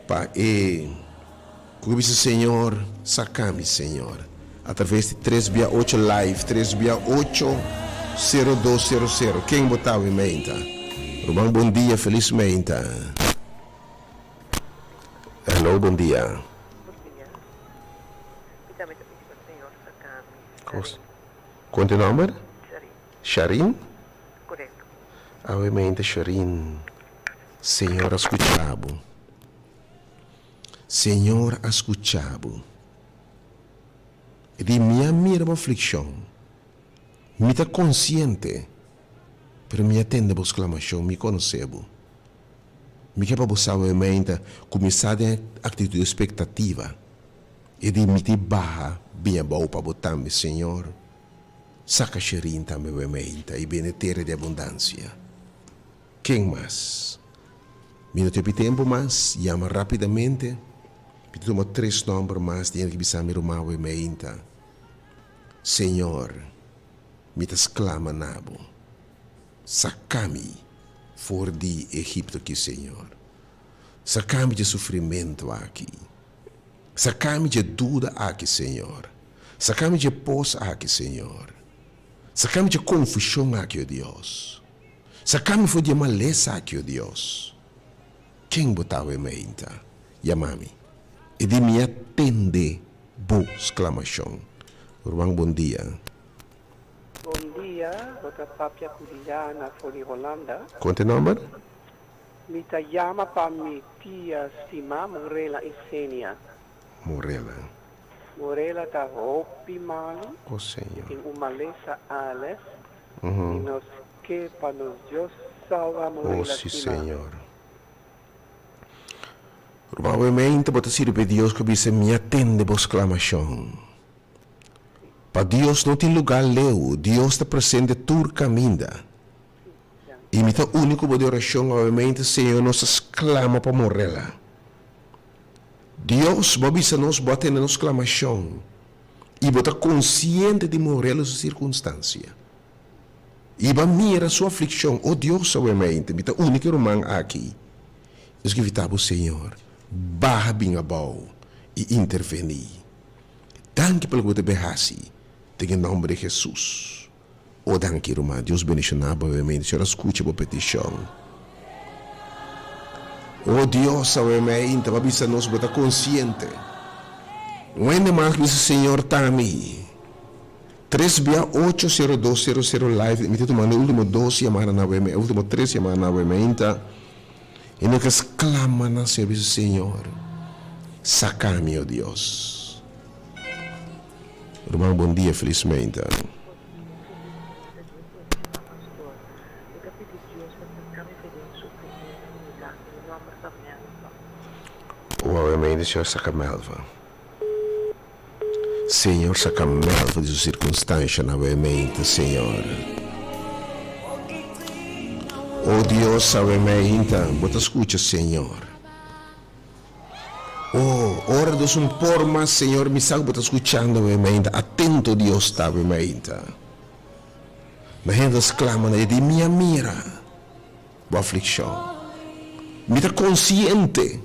pa e ku ke bisa Señor saka mi Señor a traves di tres bia ocho live tres bia ocho sero dos sero sero ken bo ta awe mainta ruman bon dia felis mainta hello bon dia. Bon dia mi tambe ta pidi pa Señor saka mi Kon te nomber? Sharin. Sharin? Korekto. Awe mente Sharin, Señor a skucha bo. Señor a skucha bo. E di, Mi a mira bo aflikshon. Mi ta konsiente, pero mi a tende bo sklamashon, mi konosé bo. Mi ke pa bo sa awe mente ku mi sa den aktitut espektativa. E di, Mi tin baha bin abou pa bo tambe, Señor. Saka Sherin tambe bo e meinta i bini tera di abundansia. Ken mas? Mi no tin hopi tempu mas, yama rapidamente. Mi ta tuma tres nòmber mas di hende ki bisa mi ruman bo e meinta. Señor, mi ta sklama na bo. Saka mi for di Egipto aki, Señor. Saka mi dje sufrimentu aki. Saka mi dje duda aki, Señor. Saka mi dje pos aki, Señor. Saka mi dje konfushon aki, o Dios. Saka mi for di e malesa aki, o Dios. Ken bo ta awe meinta? Yama mi. I di mi a tende bo sklamashon. Ruman, bon dia. Bon dia, bo ta papia ku Diana for di Holanda. Kon ta e nòmber? Mi ta yama pa mi tia stima Morela Isenia. Morela. Morela ta hopi malu. Oh Señor. Tin un malesa ales. I nos ke pa nos Dios salva Morela Oh si stima. Señor. Ruman obviamente bo ta sirbi Dios ku bisa mi a tende bo sklamashon. Pa Dios no tin lugar leu, Dios ta presente tur kaminda. I mi ta uni ku bo di orashon obviamente Señor nos ta sklama pa Morela. Dios bo a bisa nos bo a tende nos sklamashon i bo ta konsiente di Morela su sirkunstansia. I bo a mira su aflikshon. O Dios obviamente mi ta uni ku e ruman aki. Nos ke invita bo Señor baha bin abou i interveni. Danki pa loke bo ta bin hasi den e nomber di Jesus. O danki ruman, Dios bendiciona bo awe Señor a scucha bo peticion. O Dios awe meinta bo a bisa nos bo ta conciente. Un hende mas bisa Señor ta mi. Tres bia ocho sero dos sero sero live mi ta tumando e ultimo dos yamadanan awe e ultimo tres yamadanan awe meinta y no ke sclama na Señor bisa Señor saca mi o Dios. Ruman bon dia felis meinta. Oa meinta Señor saca Melva. Señor saca Melva di su circunstancia na awe meinta Señor. O Dios awe meinta bo ta scucha Señor. Oh, ora dos un por mas, Señor, mi sa ku bo ta skuchando mi mainta. Atento Dios ta mi mainta. Na hende ta sklama na e di, Mi a mira bo aflikshon. Mi ta konsiente,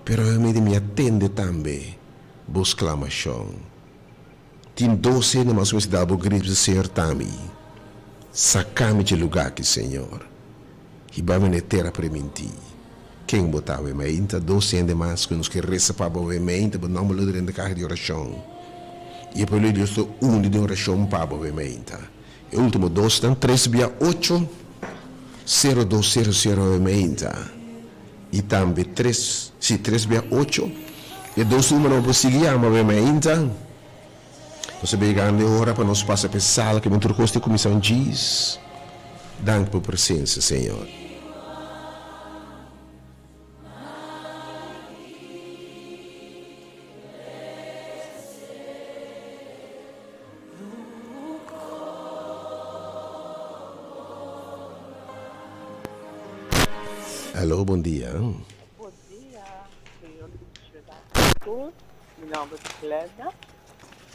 pero mi di mi a tende tambe bo sklamashon. Tin dos hende mas ku mester dal bo grito, bisa, Señor, ta mi. Saka mi dje lugá aki, Señor. Hiba mi na e tera primintí. Ken bo ta awe meinta? Dos hende mas ku nos ke resa pa bo awe meinta, bo nòmber lo drenta kaha di orashon. I e pueblo di Dios lo uni den orashon pa bo awe meinta. E último dosnan, tres bia ocho. 0200 awe meinta i tambe tres si tres bia ocho e dos numero bo por sigui yama awe meinta. Nos a bay yegando e ora pa nos pasa pa e sala ke tur kos ta kuminsá un djis. Danki pa bo presensia, Señor. Hello, bon dia. Bon dia, Señor bendiciona tur. Mi nomber ta Glenda.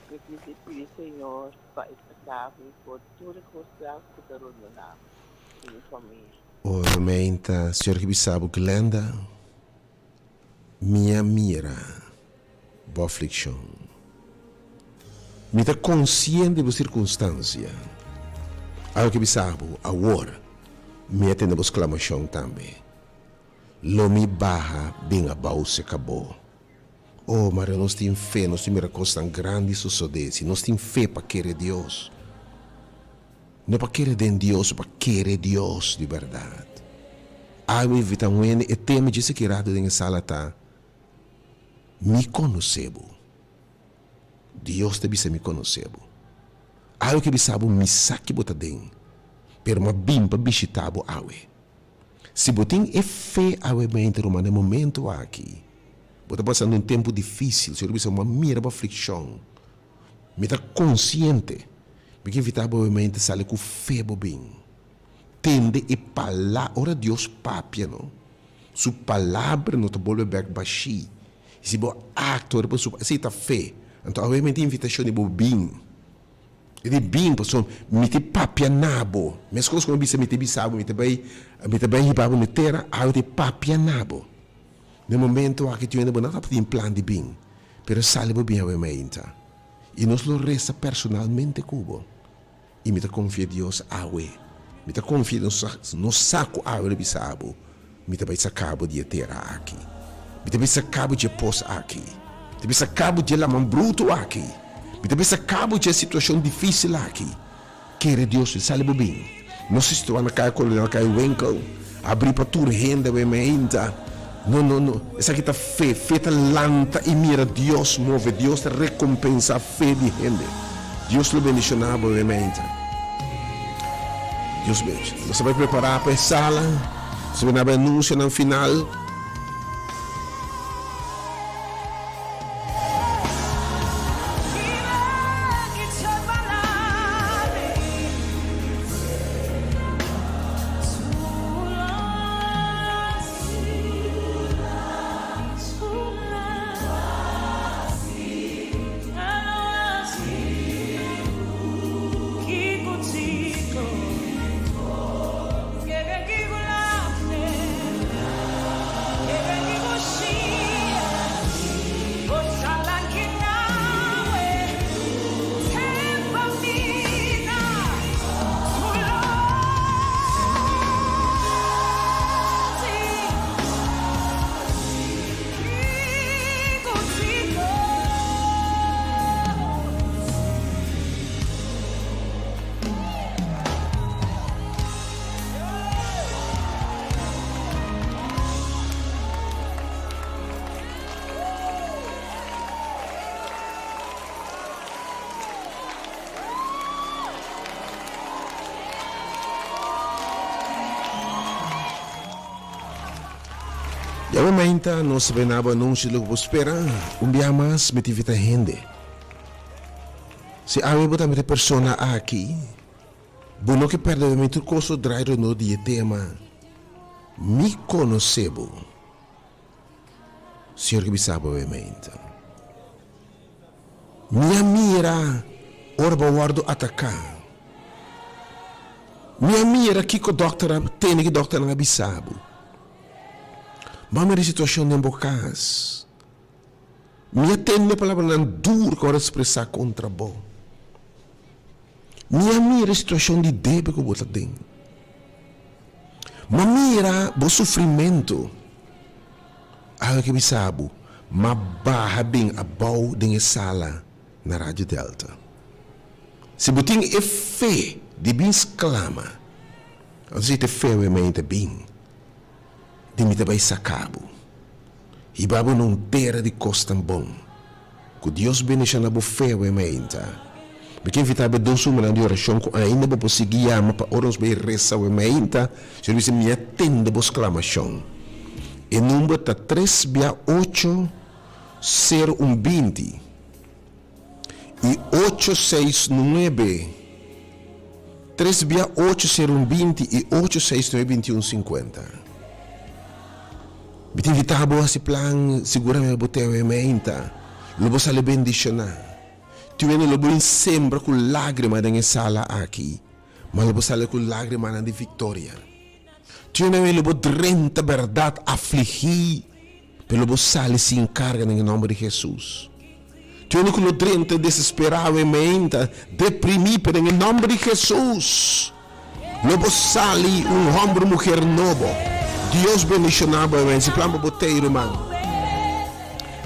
Mi kier pidi Señor pa e saka mi for tur e kosnan ku ta rondona mi i mi famia. Ora meinta Señor ke bisa bo, Glenda, mi a mira bo aflikshon. Mi ta konsiente di bo sirkunstansia. Awe ke bisa bo, awor mi a tende bo sklamashon tambe. Lo mi baha bin abou seka bo. Oh, Maria, nos tin fe, nos tin mira kosnan grandi sosodé. Si nos tin fe pa kere Dios, no pa kere den Dios, pa kere Dios di bèrdat. Awe invitá un hende, e tema dje esaki rato den e sala ta, Mi konosé bo. Dios ta bisa mi konosé bo. Awe ke bisa bo, mi sa ki bo ta den, pero mi a bin pa bishitá bo awe. Si bo tin e fe awe mente ruman na e momento aki bo ta pasando un tempu dificil Señor bisa bo a mira bo afliccion mi ta consciente mi ke invita bo awe mente sali cu fe bo bin tende e pala ora Dios papia no su palabra no ta bolbe bek bashi y si bo actua riba su esey ta fe anto awe mente invitacion di bo bin. E di bin, pasobra mi ta papia na bo. Meskos ku mi bisa mi ta bisa bo, mi ta bai, mi ta bai hiba bo na tera, awe ta papia na bo. Na e momento aki tin hende bo no tabatin plan di bin, pero sali bo bin awe mainta. I nos lo resa personalmente ku bo. I mi ta konfia Dios awe. Mi ta konfia nos, nos sa ku awe lo bisa bo. Mi ta bai saka bo di e tera aki. Mi ta bai saka bo dje pos aki. Mi ta bai saka bo dje laman brutu aki. Mi ta bai saka bo dje situashon difisil aki. Kere Dios mi sali bo bin. Nos situa na Kaya Kolonel, Kaya Winkel, abri pa tur hende awe meinta. No, no, no. Esaki ta fe. Fe ta lanta i mira Dios move. Dios ta rekompensa fe di hende. Dios lo bendishoná bo awe meinta. Dios bendishoná. Nos ta bai prepará pa e sala. Nos ta bai na bai anunsionan final. Ya bo mainta nos ta bay na bo anuncio di loke bo spera. Un biaha mas mi ta invita hende. Si awe bo ta mete persona aki, bo no ke perde mi tur cos lo draai rondó di e tema Mi conoce bo. Señor ke bisa bo awe mainta. Mi a mira ora bo a wordo ataca. Mi a mira kico dokter a tene ki dokternan a bisa bo. Bo a mira e situacion den bo cas. Mi a tende palabranan dur ku a wòrdu ekspresá kontra bo. Mi a mira e situashon di debe ku bo ta den. Mi a mira bo sufrimentu. Awe ke bisa bo, m'a baha bin abou den e sala na Radio Delta. Si bo tin e fe di bin sklama. Anto si te feo e mente bin di mi ta bai saka bo, hiba bo na un tera di kosnan bon. Ku Dios bendishona bo feo e mente. Mi ke invita bo dos humannan di orashon ku ainda bo por sigui yama pa ora nos bai resa we mente, Señor bisa mi a tende bo sklamashon. E number ta tres bia ocho sero un 20. I ocho seis nuebe tres bia ocho sero un 20 i ocho seis nuebe 21 50. Mi ta invitá bo hasi plan siguramente bo te meinta lo bo sali bendishoná. Tin hende lo bo bin sembra ku lágrima den e sala aki, ma lo bo sali ku lágrimanan di viktoria. Tin hende lo bo drenta bèrdat afligí. Pero lo bo sali sin karga den e nòmber di Hesus. Tin unu ku lo drenta desesperá awe meinta, deprimí, pero den e nòmber di Hesus lo bo sali un hòmber o muher nobo. Dios bendishoná bo awe. Si plan pa bo tei, ruman.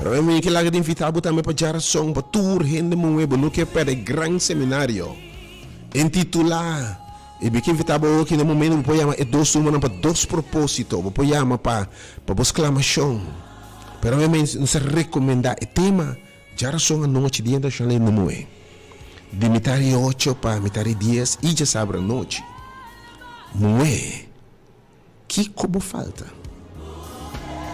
Pero awe mi ke laga di invitá bo tambe pa djarason pa tur hende muhé bo no ke pèrdè e gran seminario intitulá I mi ke invitá bo awoki na momento bo por yama e dos numernan pa dos propósito. Bo por yama pa pa bo sklamashon. Pero obviamente nos ta rekomendá e tema djarason anochi Dia Internashonal di Hende Muhé. Di mitar di ocho pa mitar di dies i djasabra anochi. Muhé, kiko bo falta?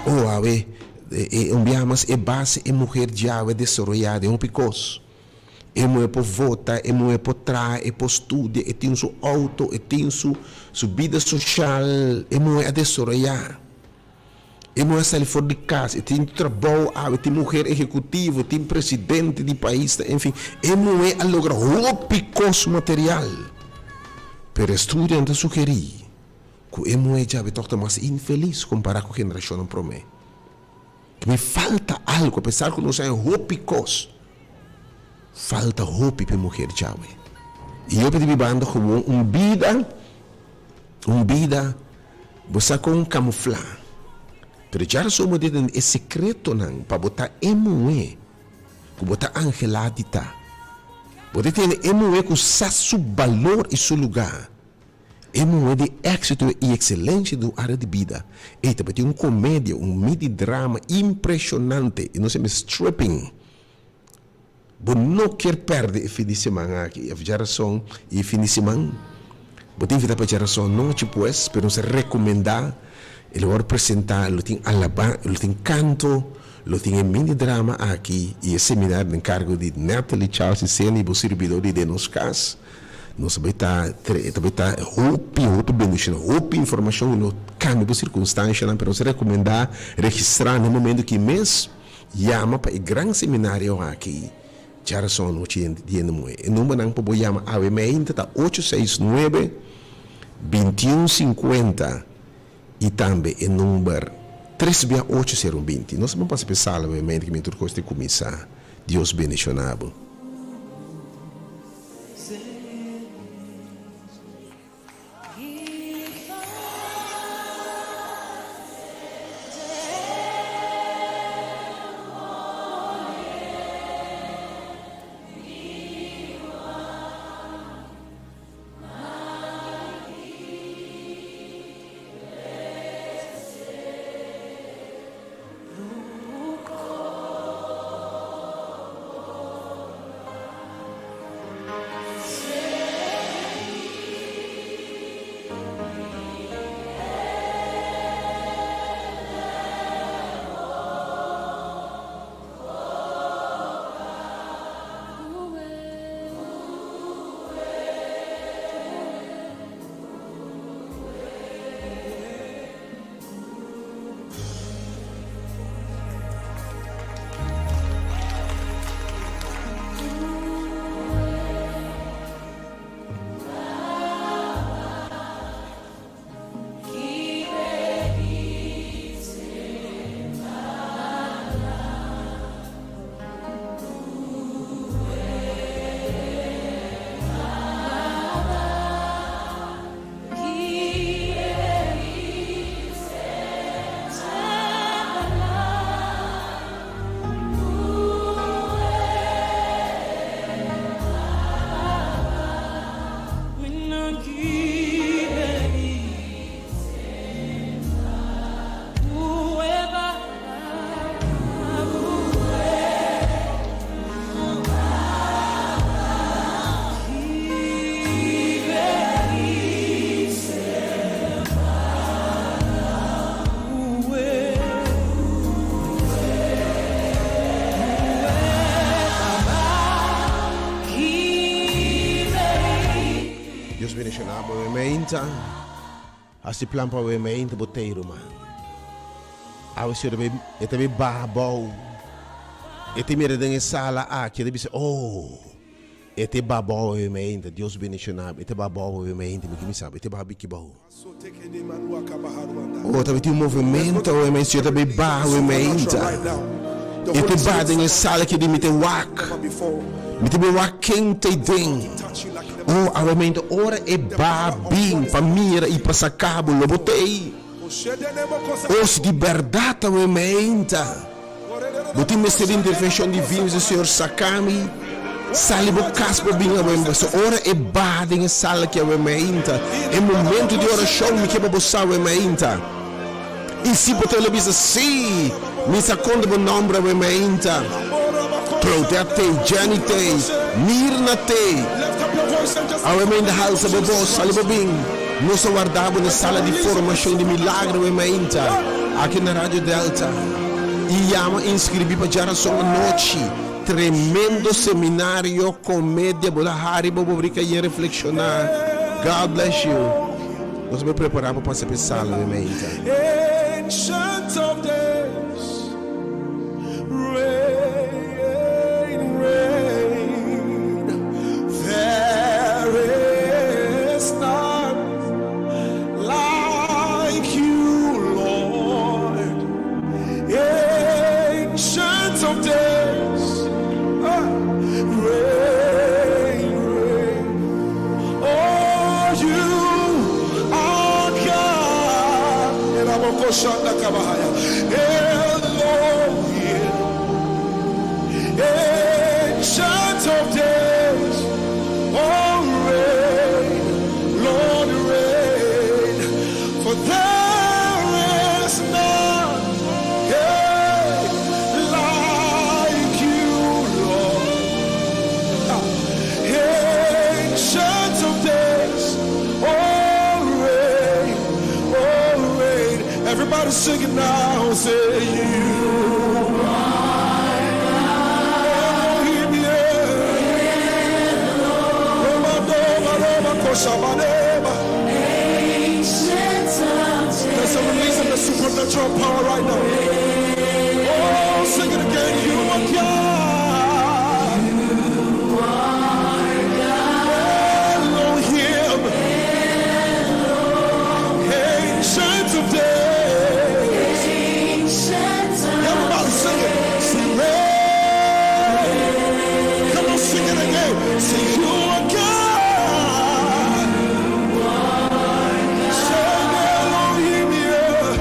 Oh awe e un biaha mas e base e muher djawe desaroyá den hopi kos. E muhé por vota, e muhé por traha, e por studia, e tin su outo, e tin su su bida soshal, e muhé a desaroyá. E muhé a sali for di kas, e tin trabou awe, e tin muher ehekutivo, e tin presidente di pais, enfin, e muhé a logra hopi kos material. Pero estudionan ta sugerí ku e muhé djawe tòg ta mas infelis kompará ku generashonnan promé. Mi falta algo, apesar ku nos a haña hopi kos, falta hopi pa e muher djawe. I hopi ta bibando gewoon un bida, un bida, bo sa kon kamuflá. Pero djarason bo ta tende e sekretonan pa bo ta e muhé ku bo ta anhelá di ta. Bo ta tende e muhé ku sa su balor i su lugá. E muhé di éksito i ekselensia den un área di bida. Ei tabatin un komedia, un midi drama impreshonante i nos a mester stripping. Bo no kier pèrdè e fin di siman aki, òf djarason i e fin di siman. Bo ta invitá pa djarason anochi pues, pero nos a rekomendá e lo wòrdu presentá, lo tin alabá, lo tin kanto, lo tin e mini drama aki i e seminario den kargo di Natalie Charles i Seni, bo sirbidó di den nos kas. Nos ta bai ta e ta bai ta hopi hopi bendishon, hopi informashon lo kambia bo sirkunstanshanan, pero nos ta rekomendá registrá na e momento ki mes yama pa e gran seminario aki djarason anochi di hende muhé. E numbernan pa bo yama awe meinta ta ocho seis nuebe, bintiun sinkuenta i tambe e number tres bia ocho sero 20. Nos ta bon pasa pa e sala awe meinta ki mi tur kos ta kuminsá. Dios bendishoná bo. Dios bendiciona bo awe meinta. Hasi plan pa awe meinta bo tei ruman. Awe Señor ta bay e ta bay baha abou. E ta mira den e sala aki e ta bisa oh e ta baha abou awe meinta. Dios bendiciona bo. E ta baha abou awe meinta mi ke mi sa bo e ta baha biki abou. Oh ta bay tin un movimento awe meinta Señor ta bay baha awe meinta. E ta baha den e sala aki di mi ta wak. Mi ta bin wak ken ta den. Oh awe meinta ora e baha bin pa mira y pa saca bo lo bo ta ey. Oh si di berdad awe meinta bo tin mester di intervencion divino bisa Señor saca mi sali bo cas bo bin awe pasobra ora e baha den e sala aki awe meinta e momento di oracion mi ke pa bo sa awe meinta y si bo ta lo bisa si mi sa conta bo nomber awe meinta Claudette tey Jenny tey Mirna tey awe meinta halsa bo bos sali bo bin. Nos a warda bo na sala di formacion di milagro e mainta aki na Radio Delta. Y yama inscribi pa djarason anochi. Tremendo seminario, comedia, bo ta hari bo bo rica yen reflexiona. God bless you. Nos a bay prepara pa pasa p'e sala e mainta. Ancient of days, reign, reign, there is none like you, Lord. Ancient of days, ah, reign, reign. Oh, you are God. Elohim, Ancient of days, oh, reign, Lord, reign. For there is none hey, like you, Lord. Ancient of days, oh reign, oh reign. Everybody sing it now, say you are Elohim, yeah. Roma, Roma, Roma, Koshabaneba. There's a release of the supernatural power right now. Oh, sing it again. You are God. Elohim. Ancient of days. Everybody sing it. Sing reign. Come on, sing it again. Say you are God. Say Elohim, yeah.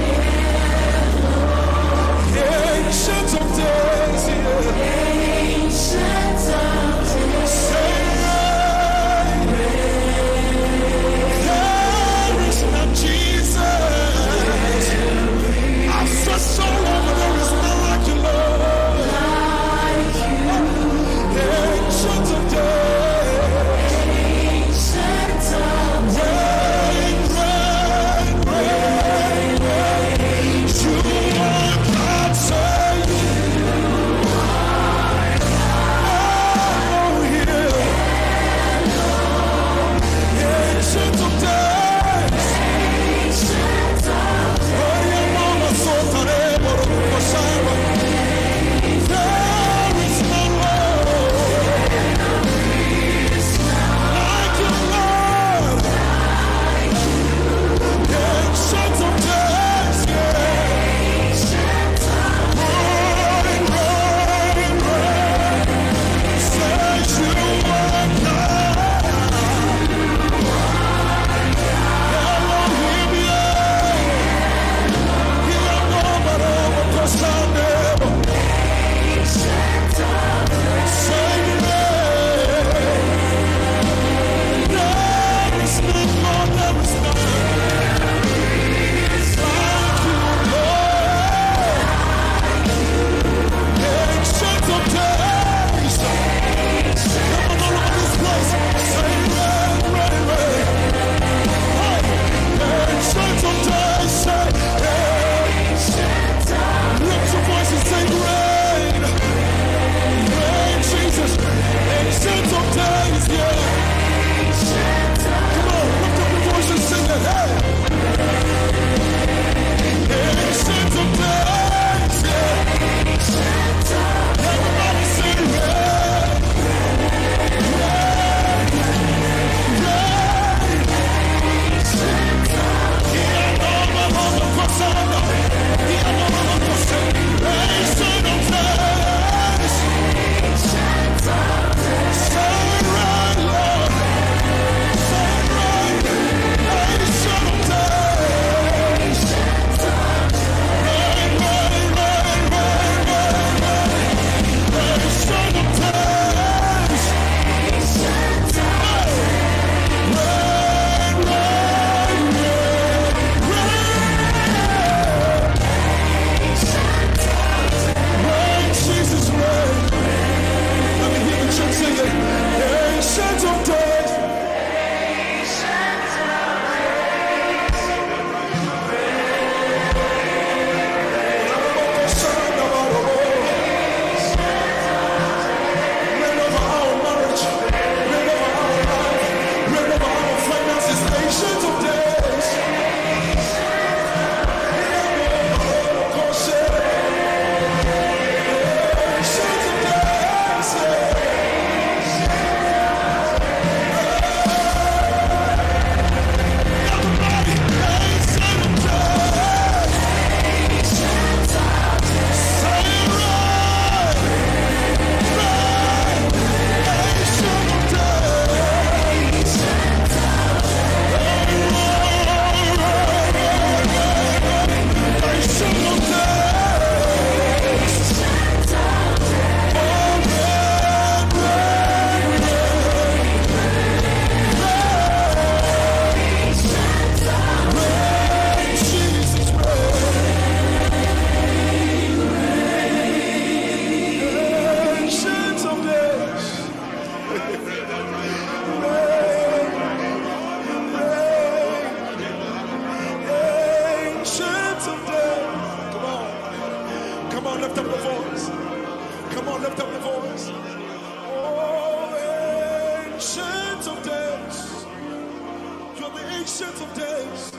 Ancient of Days.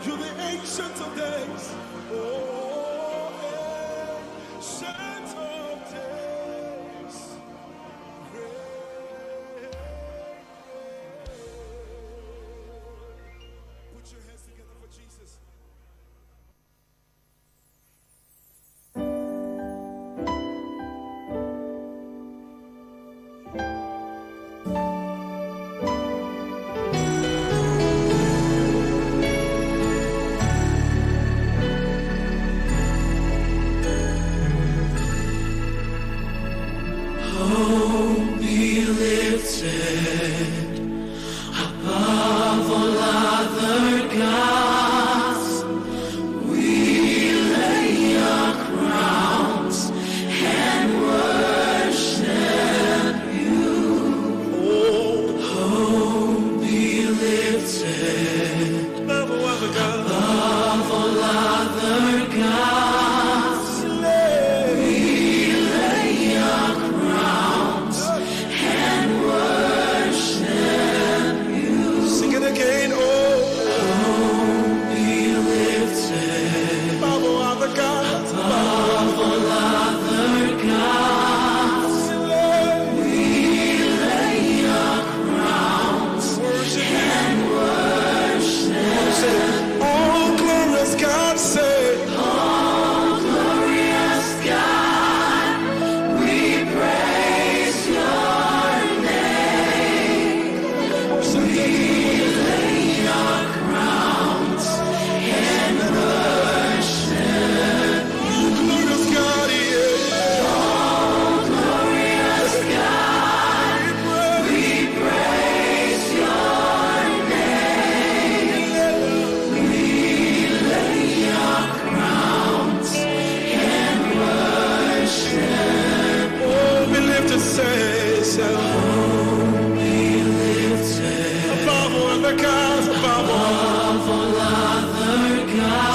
You're the Ancient of Days. Oh, Ancient of Days. Put your hands together for Jesus. Hope be lifted above all other gods. We lay our crowns and worship you. Hope be lifted above all other gods. We lay our crowns and worship you. Sing it again. Oh, Hope be lifted above all other gods. above all other gods. We lay our crowns and worship. Say, oh, glorious God, say. Oh, glorious God, we praise your name. We lay our crowns and worship. Oh, glorious God, yeah. Oh, glorious God, we praise your name. We lay our crowns and worship. Oh, be lifted, say, say. Oh, be lifted Above all other gods, above all. above all other gods.